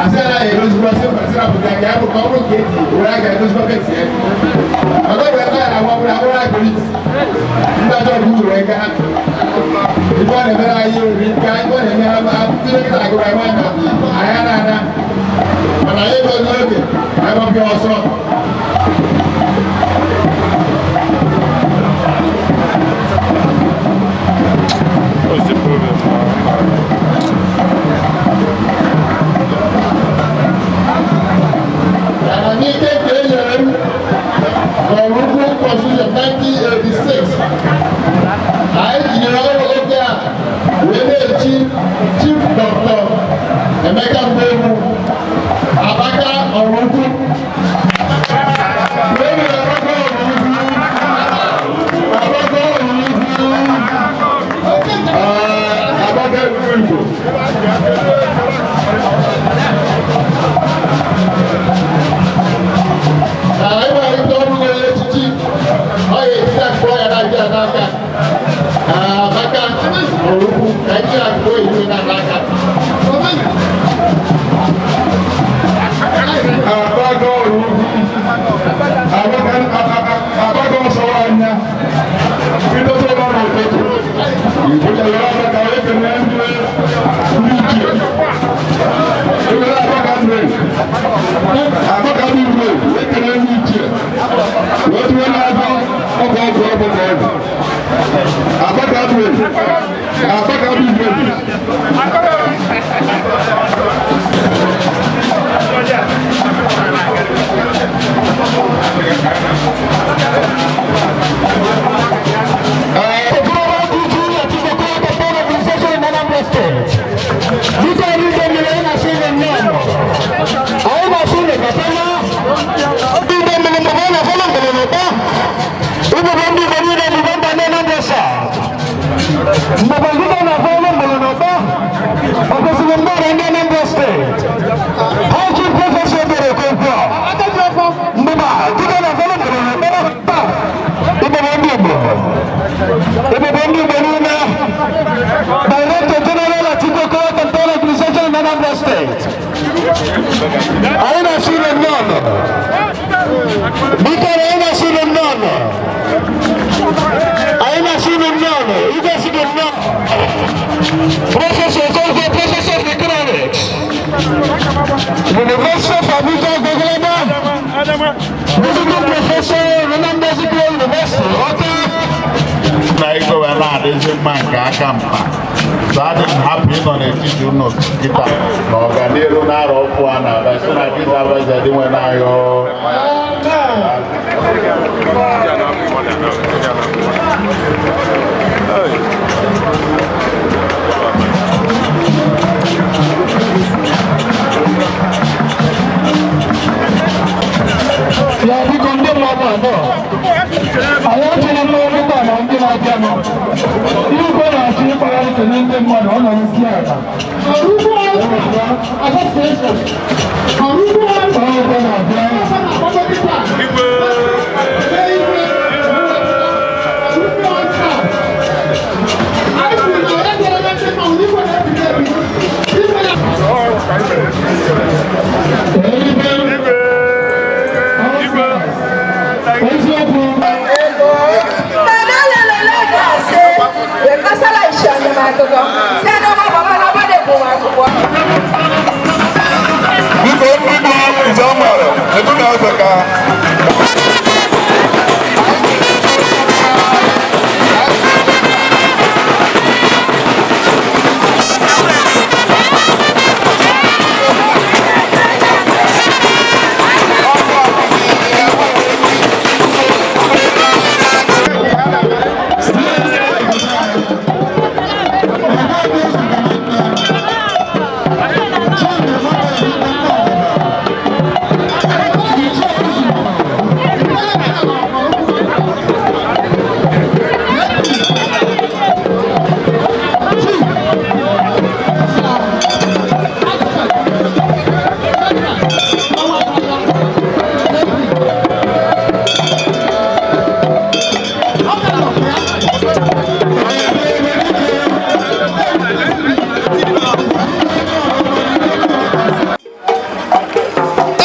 asị anaghị erozikwa sị mba sị napụta ka ya bụ ka ọ bụrụ ka eti were aga erozikwa fesi ya maka ọ bụ ebe a na-agba bụrụ abụrụ agolit ndị ajọ ọgụ ụzọ wee gaa ife ọ na-emere anyị oriri nke anyị ọ na-eme ha ndị dọkịta agụrụ anyị aka anyị na-ana mana anyị ego n'oge anyị gbapịa ọsọ. What's the problem? Amamike nke e nyere m n'ọrụ ukwu Constitution 1986 anyị tinyere ọrụ oge a wee na-echi Chief Dr. Emeka Mgbegwu Abaka ọrụ ukwu. Wee nwere Abaka ọrụ ukwu. Abaka ọrụ ukwu. Abaka Igbo. Na anyị nwere ike ọrụ nwere echichi ọ ga-etiti akpụkpọ ya na-abịa n'aka Abaka ọrụ ukwu ka anyị ji akpụkpọ iwe n'aka. Ọ kwesịrị mmadụ ndị Anambra Steeti. High Chief Prọfesọ Ebere Okonkwo. Mbụba, dịka na fọlọ mere na ekpere taa. Ebube ndị Igbo. Ebube ndị Igbo niile. Director General Atiku Okowa Campaign Organization in Anambra State. Anyị na-asị unu nnọọ. Biko na anyị na-asị unu nnọọ. Anyị na-asị unu nnọọ. Igwe sị gị nnọọ. Prọfesọ Okonkwo, Professor of Economics. University of Abuja, Gogolaba. Visiting Professor, Nnamdi Azikiwe University, Awka. Na ego wee na-adịzi mma nke aka mkpa so adị m hapụ ịnọ n'etiti unu kịta na ọganiru na-arọ ọkụ a na-abịa si na kịta abaja dị nwe na-ayọ. Ya biko ndị mmadụ anọ anyị achọghị mmanwụ taa na ndị na-abịanụ. Igwe na-achọ ịkpagharị kene ndị mmadụ ọ nọ n'isi ala. Ọgwụ na-abịa. Eziokwu. Biko ndị bụ nze amara etu na-eze ka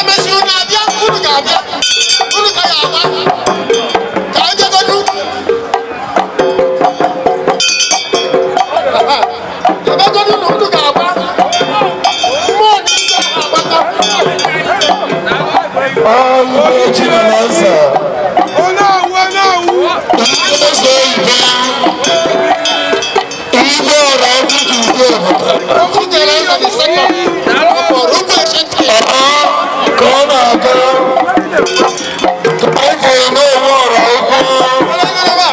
Emesi unu abịa, unu ga-abịa, unu ka ya agba ka anyị jegodu ebegodu na unu ga-agba mmụọ na ike agbata. Chinasa. Igwe ọra ọkụkọ ugbu a. Chinyere Eze the second of Orukwu Echentre. Ka ọ na-aga, anyị fụrụ n'onwe ọra ukwu.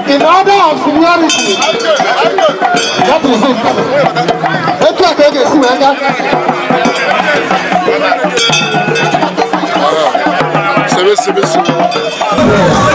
In order of seniority, that is it. Etu a ka ọ ga-esi wee gaa. Sebe, sebe, sebe.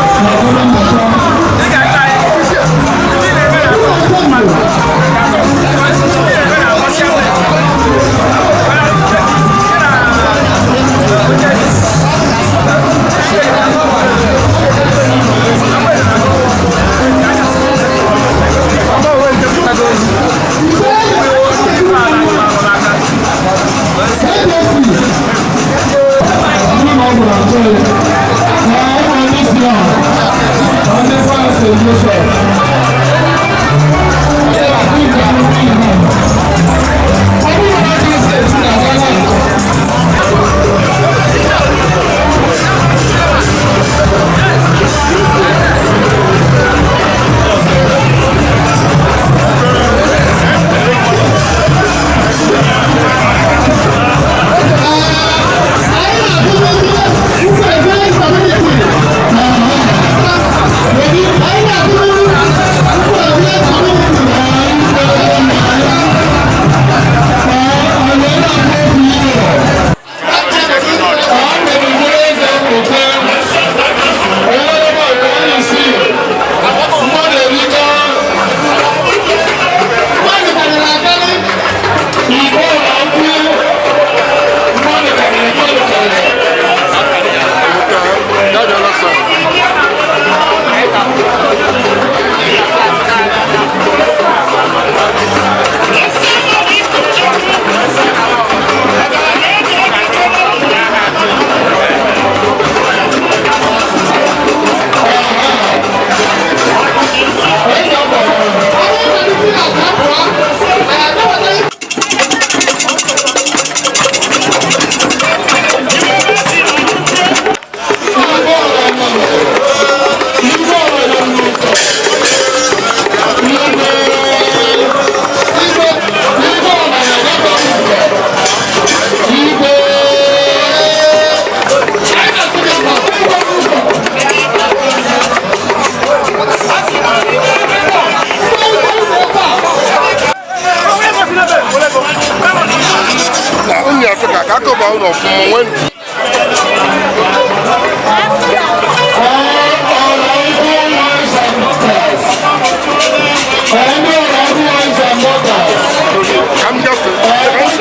Ka akọba unu ọfụma nwe. Ka m gafee, ka m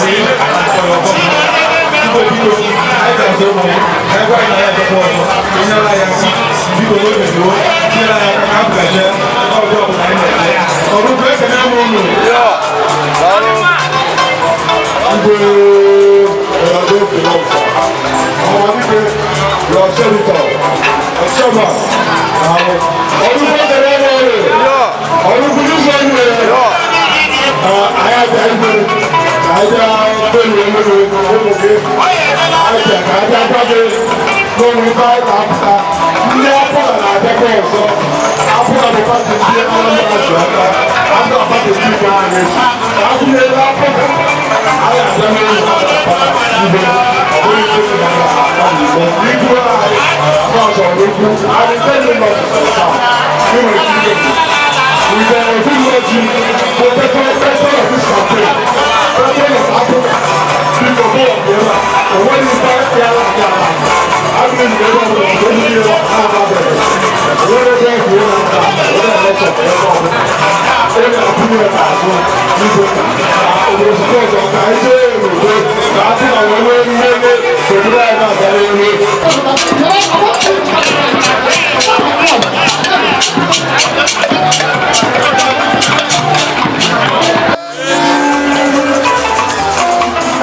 see.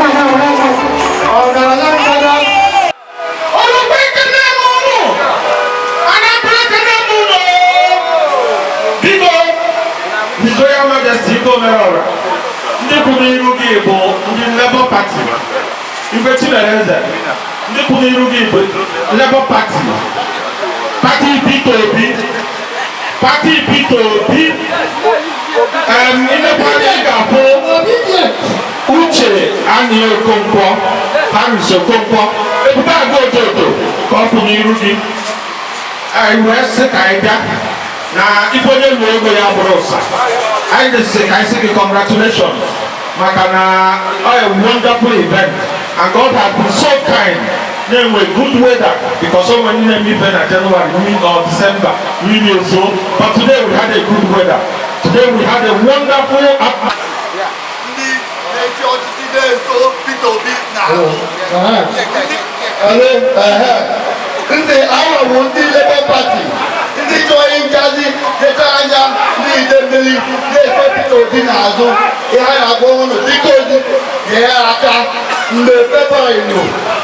Thank you. gị bụ ndị Labour Party. Igwe Chimereze, ndị kwụ n'iru gị bụ Labour Party, Party Peter Obi, Party Peter Obi. Ilekwa anya, ị ga-afụ Uche Anyị Okonkwo, Harris Okonkwo, Ebube Agụ Ojoto, ka ọ kwụ n'iru gị. Anyị wee sị ka anyị bịa na ife onye lụọ ego ya bụrụ ụsa. Anyị sị ka anyị sị gị congratulations, maka na ọ a wonderful event and God has been so kind na-enwe good weather, because o nwere ndị na-eme ife na January or December, mmiri ezo, but today we had a good weather. Today we had a wonderful atmosphere. Ndị na-eji ọchịchị na-eso Peter Obi n'ahụ. Ndị ahụ bụ ndị Labour Party, ndị chọrọ nchazi leta anya ndị Idemili na-eso Peter Obi n'azụ. Ihe a na-agwa ụnụ, dịka ozi nyere aka mgbe February nọ,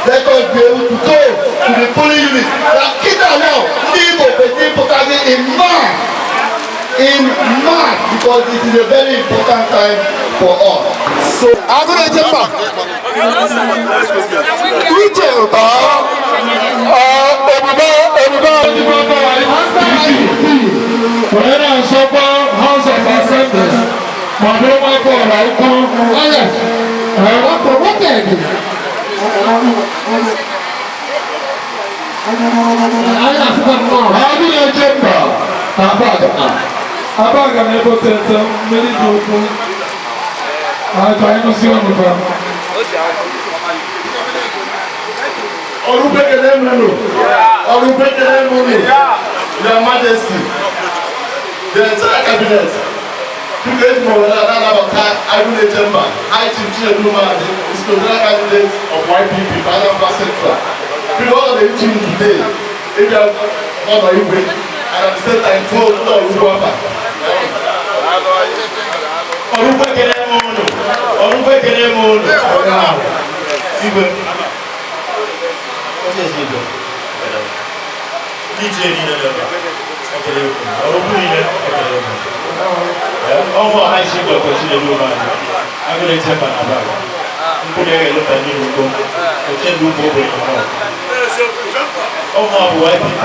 let us be able to go to the polling unit na kịta now. Ndị Igbo kwesịrị ịpụtazi in mass, in mass, because it is a very important time for us. So, Agụna-eche mba, Uche Ụtọ, Ebube, Ebube wee na-asọkwa House of Assembly ma ọ bụrụ nwafọ ọra ukwu. Promoted. Anyị na-asịkwa nnọọ. Agụna-eche mba na Abagana. Abagana ebe tete mmiri dị ukwuu. Aka anyị nụsị ọnụ ka. Ọrụ ekele m unu. Ọrụ ekele m unu. Your Majesty, the entire cabinet. Biko, eji m ohere a na-anabata Agụna-eche mba, High Chief Chinedu Maazị, senatorial candidate of YPP for Anambra Central. Biko, ọ na-echi m today ịbịa ọnọ igwe and at the same time tụọ ndị ọrụ ugbo afa. Ọrụ ekele m unu. Ọrụ ekele m unu. Igwe. Oche ezi igwe. Ndị ichie niile nọ ebe a, ekele m unu. Ọrụ ukwu niile, ekele m unu. Ọmụ ọha isi igwe Chinedu Maazị. Agụna-eche mba na Abaga. Nkwụ na-eghelụta n'ihu ugo. Oche ndị ụmụ ogbenye nọ. Ọmụ bụ YPP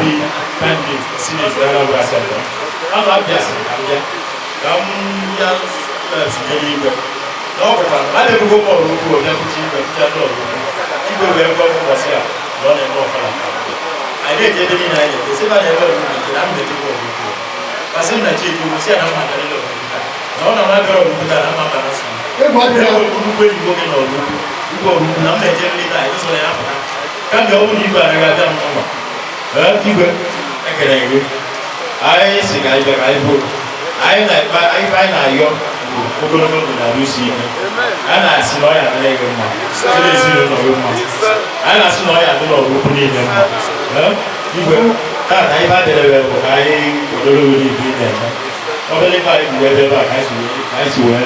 candidate Senate Anambra Central. Ama abịa sịrị ka m bịa. Ka m bịa tinyere igwe. Na ọ pụtara na a na-ebugo m ọrụ ukwu ọbịa fụchi igwe, fụcha ndị ọrụ ukwu. Igwe wee gwa m ụbọchị a na ọ na-eme ọfala. Anyị na-eje ebe niile anyị na-eje, sị ebe a na-ebe ọrụ ukwu na-eje na m na-ejekwa ọrụ ukwu. Masị m na chi ejiwu, sị ya na mma karịrị ọrụ ukwu taa. Na ọ na m abịara ọrụ ukwu taa na mma mba na nsogbu. Ebe nnukwu enyi nwoke na ọrụ ukwu, igwe ọrụ ukwu na m na-eje nleta anyị sọrọ ya apụta. Kama ọ bụrụ na igwe anaghị abịa m n'ụlọ. Ee, igwe, ekele gị. Anyị si ka anyị bịa ka anyị vote. Anyị na-ekpe ife anyị na-ayọ bụ ogologo ndụ na arụ isi ike. Anyị na-asị na ọ ya adịrị gị mma, dịrị ezinụlọ gị mma. Anyị na-asị na ọ ya adịrị ọrụ ukwu niile mma. Ee, igwe, tata ife adịrị bụ ka anyị kwadoro gị n'ife ị na-eme. Obere ife anyị ji wee bịa ebe a ka anyị si wee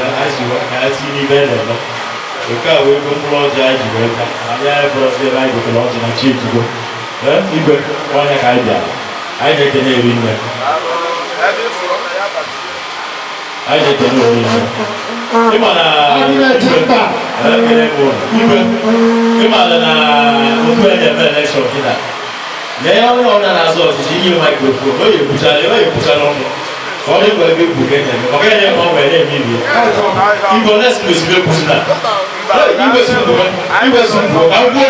ka anyị tinye n'ife a na-eme. Nke a wee ego mkpụrụ ọjị anyị ji wee bịa. Anyị anyị bụrụzi ebe anyị gotere ọjị na chi ejigo. Ee, igwe, ọnya ka anyị bịara. Anyị na-ekene eri nne. Anyị na-ekene onwe nne. Ịma na igwe, ekele m unu. Igwe, ịma na otu anyị eme election kịta. Lee onye ọbụla na-azọ ọchịchị inye microphone, o ya ekwuchala ọnụ. Ka ọ dịkwa ebe egwu ka enye maka enye ma ọ nwere na-eme ibi. Igwe, onye si kwesịrị ekwusi na igwe si kwuo, igwe si kwuo, ka m kwuo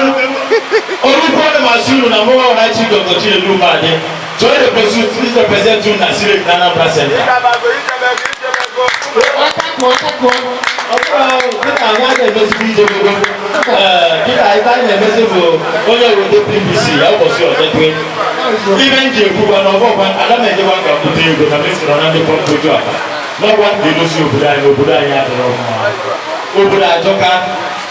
ọrụ ukwu. Ana m asị unu na mụnwa ọha chi Dr. Chinedu Umeadị chọọ represent unu na Senate na Anambra Central. Ọ bụrụ dịka anyị a na-emezikwa ije gbogbo, dịka ife anyị na-emezi bụ onye weta PVC ya ụbọchị ọzọ tue ibe m ji ekwukwa na ọgbọgwa ada m ejekwa ka mbute ego na mesịrị na ndị pọmpụ akpa n'ọgwa ga-edozi obodo anyị. Obodo anyị adịrọ mma, obodo ajọka.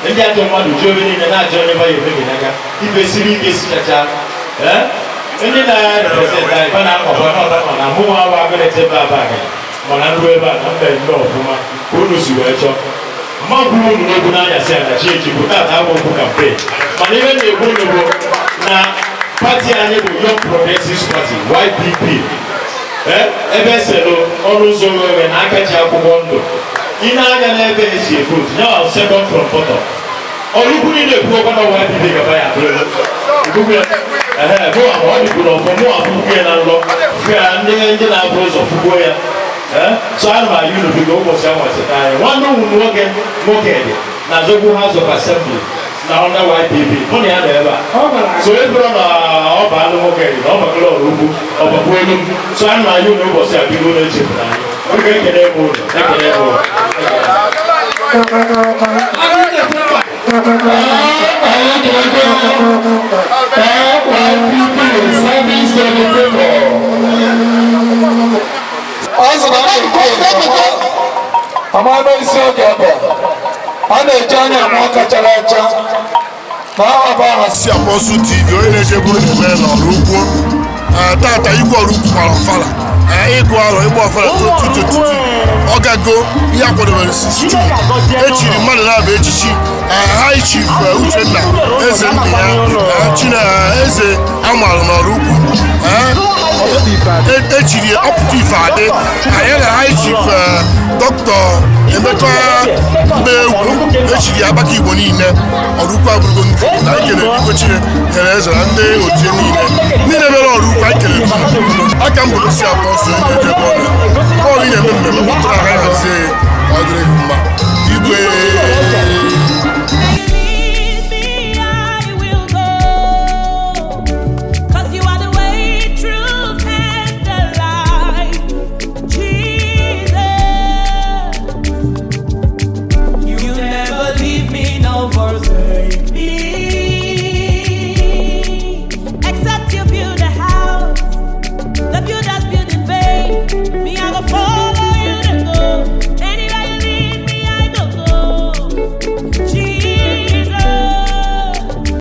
Ndị ajọ mmadụ ji obe niile na-ajọ onye ba ya emebi n'aka. Ife siri ike sichacha. Ndị na-represent anyị ba na-akpakwa n'ọba ma na mụ nwa awa agụna-eche ebe aba aga mana nruo ebe a na mba eme ọfụma ka unu si wee chọọ mma kwuru unu n'okwu n'anyasị a na chi echi bụ tata abụ okwu campaign, mana ihe na-ekwu unu bụ na party anyị bụ Young Progressives Party, YPP, ebe eselụ ọnụ ụzọ oghe na aka ji akwụkwọ ndụ. Ị na-anya n'ebe esi vote ya, second from bottom. Ọrụ niile ekwuokwa na YPP gaba ya atụrụ ikuku ya. Ehe, mụ abụ ọ dịkwuru ọfọ, mụ abụkwu ya na nlọ fịa ndị na-abụ ụzọ fụgbuo ya. So ana m ayọ unu, biko, ụbọchị ahụ cheta anyị. Nwanne ụmụ nwoke, nwoke dị na Zogbu House of Assembly na under YPP, mụ na ya nọ ebe a. So e bụrụ na ọ bụ alụ nwoke dị na ọ bakọrọ ọrụ ugwu, ọ bakwa elu m. So ana m ayọ unu, ụbọchị a, biko, na-echefuru anyị. Biko, ekele m unu, ekele m unu. YPP service delegator. Ọ sị na na-ekwu amama isi oge ebe a na-eji anya ama ọka chara acha na aha bụ aha. Si Apostle TV, onye na-eje bụrụ eme n'ọrụ ugwu tata, igwe ọrụ ukwu gbara ọfala, ịgụ arọ ịgba ọfala 2022. Ọ gago ihe akwadobere sisi echiri mmadụ na-abụ echichi High Chief Uchenna eze nna ya Chine eze amalụ n'ọrụ ukwu echiri ọpụta ife adị anyị na High Chief Dr. Emeka Mgbeegwu echiri ya agbaka Igbo niile. Ọrụ ukwu abụrụgo nnukwu na anyị kelere Igwe Chine kere eze na ndị otu niile ndị na-emere ọrụ ukwu. Anyị kelere aka m bụrụ si Apostle, onye na-eje bọọlụ bọọlụ. Ị na-eme mmemme kpọtụrụ aka hazie ka ọ dịrị gị mma.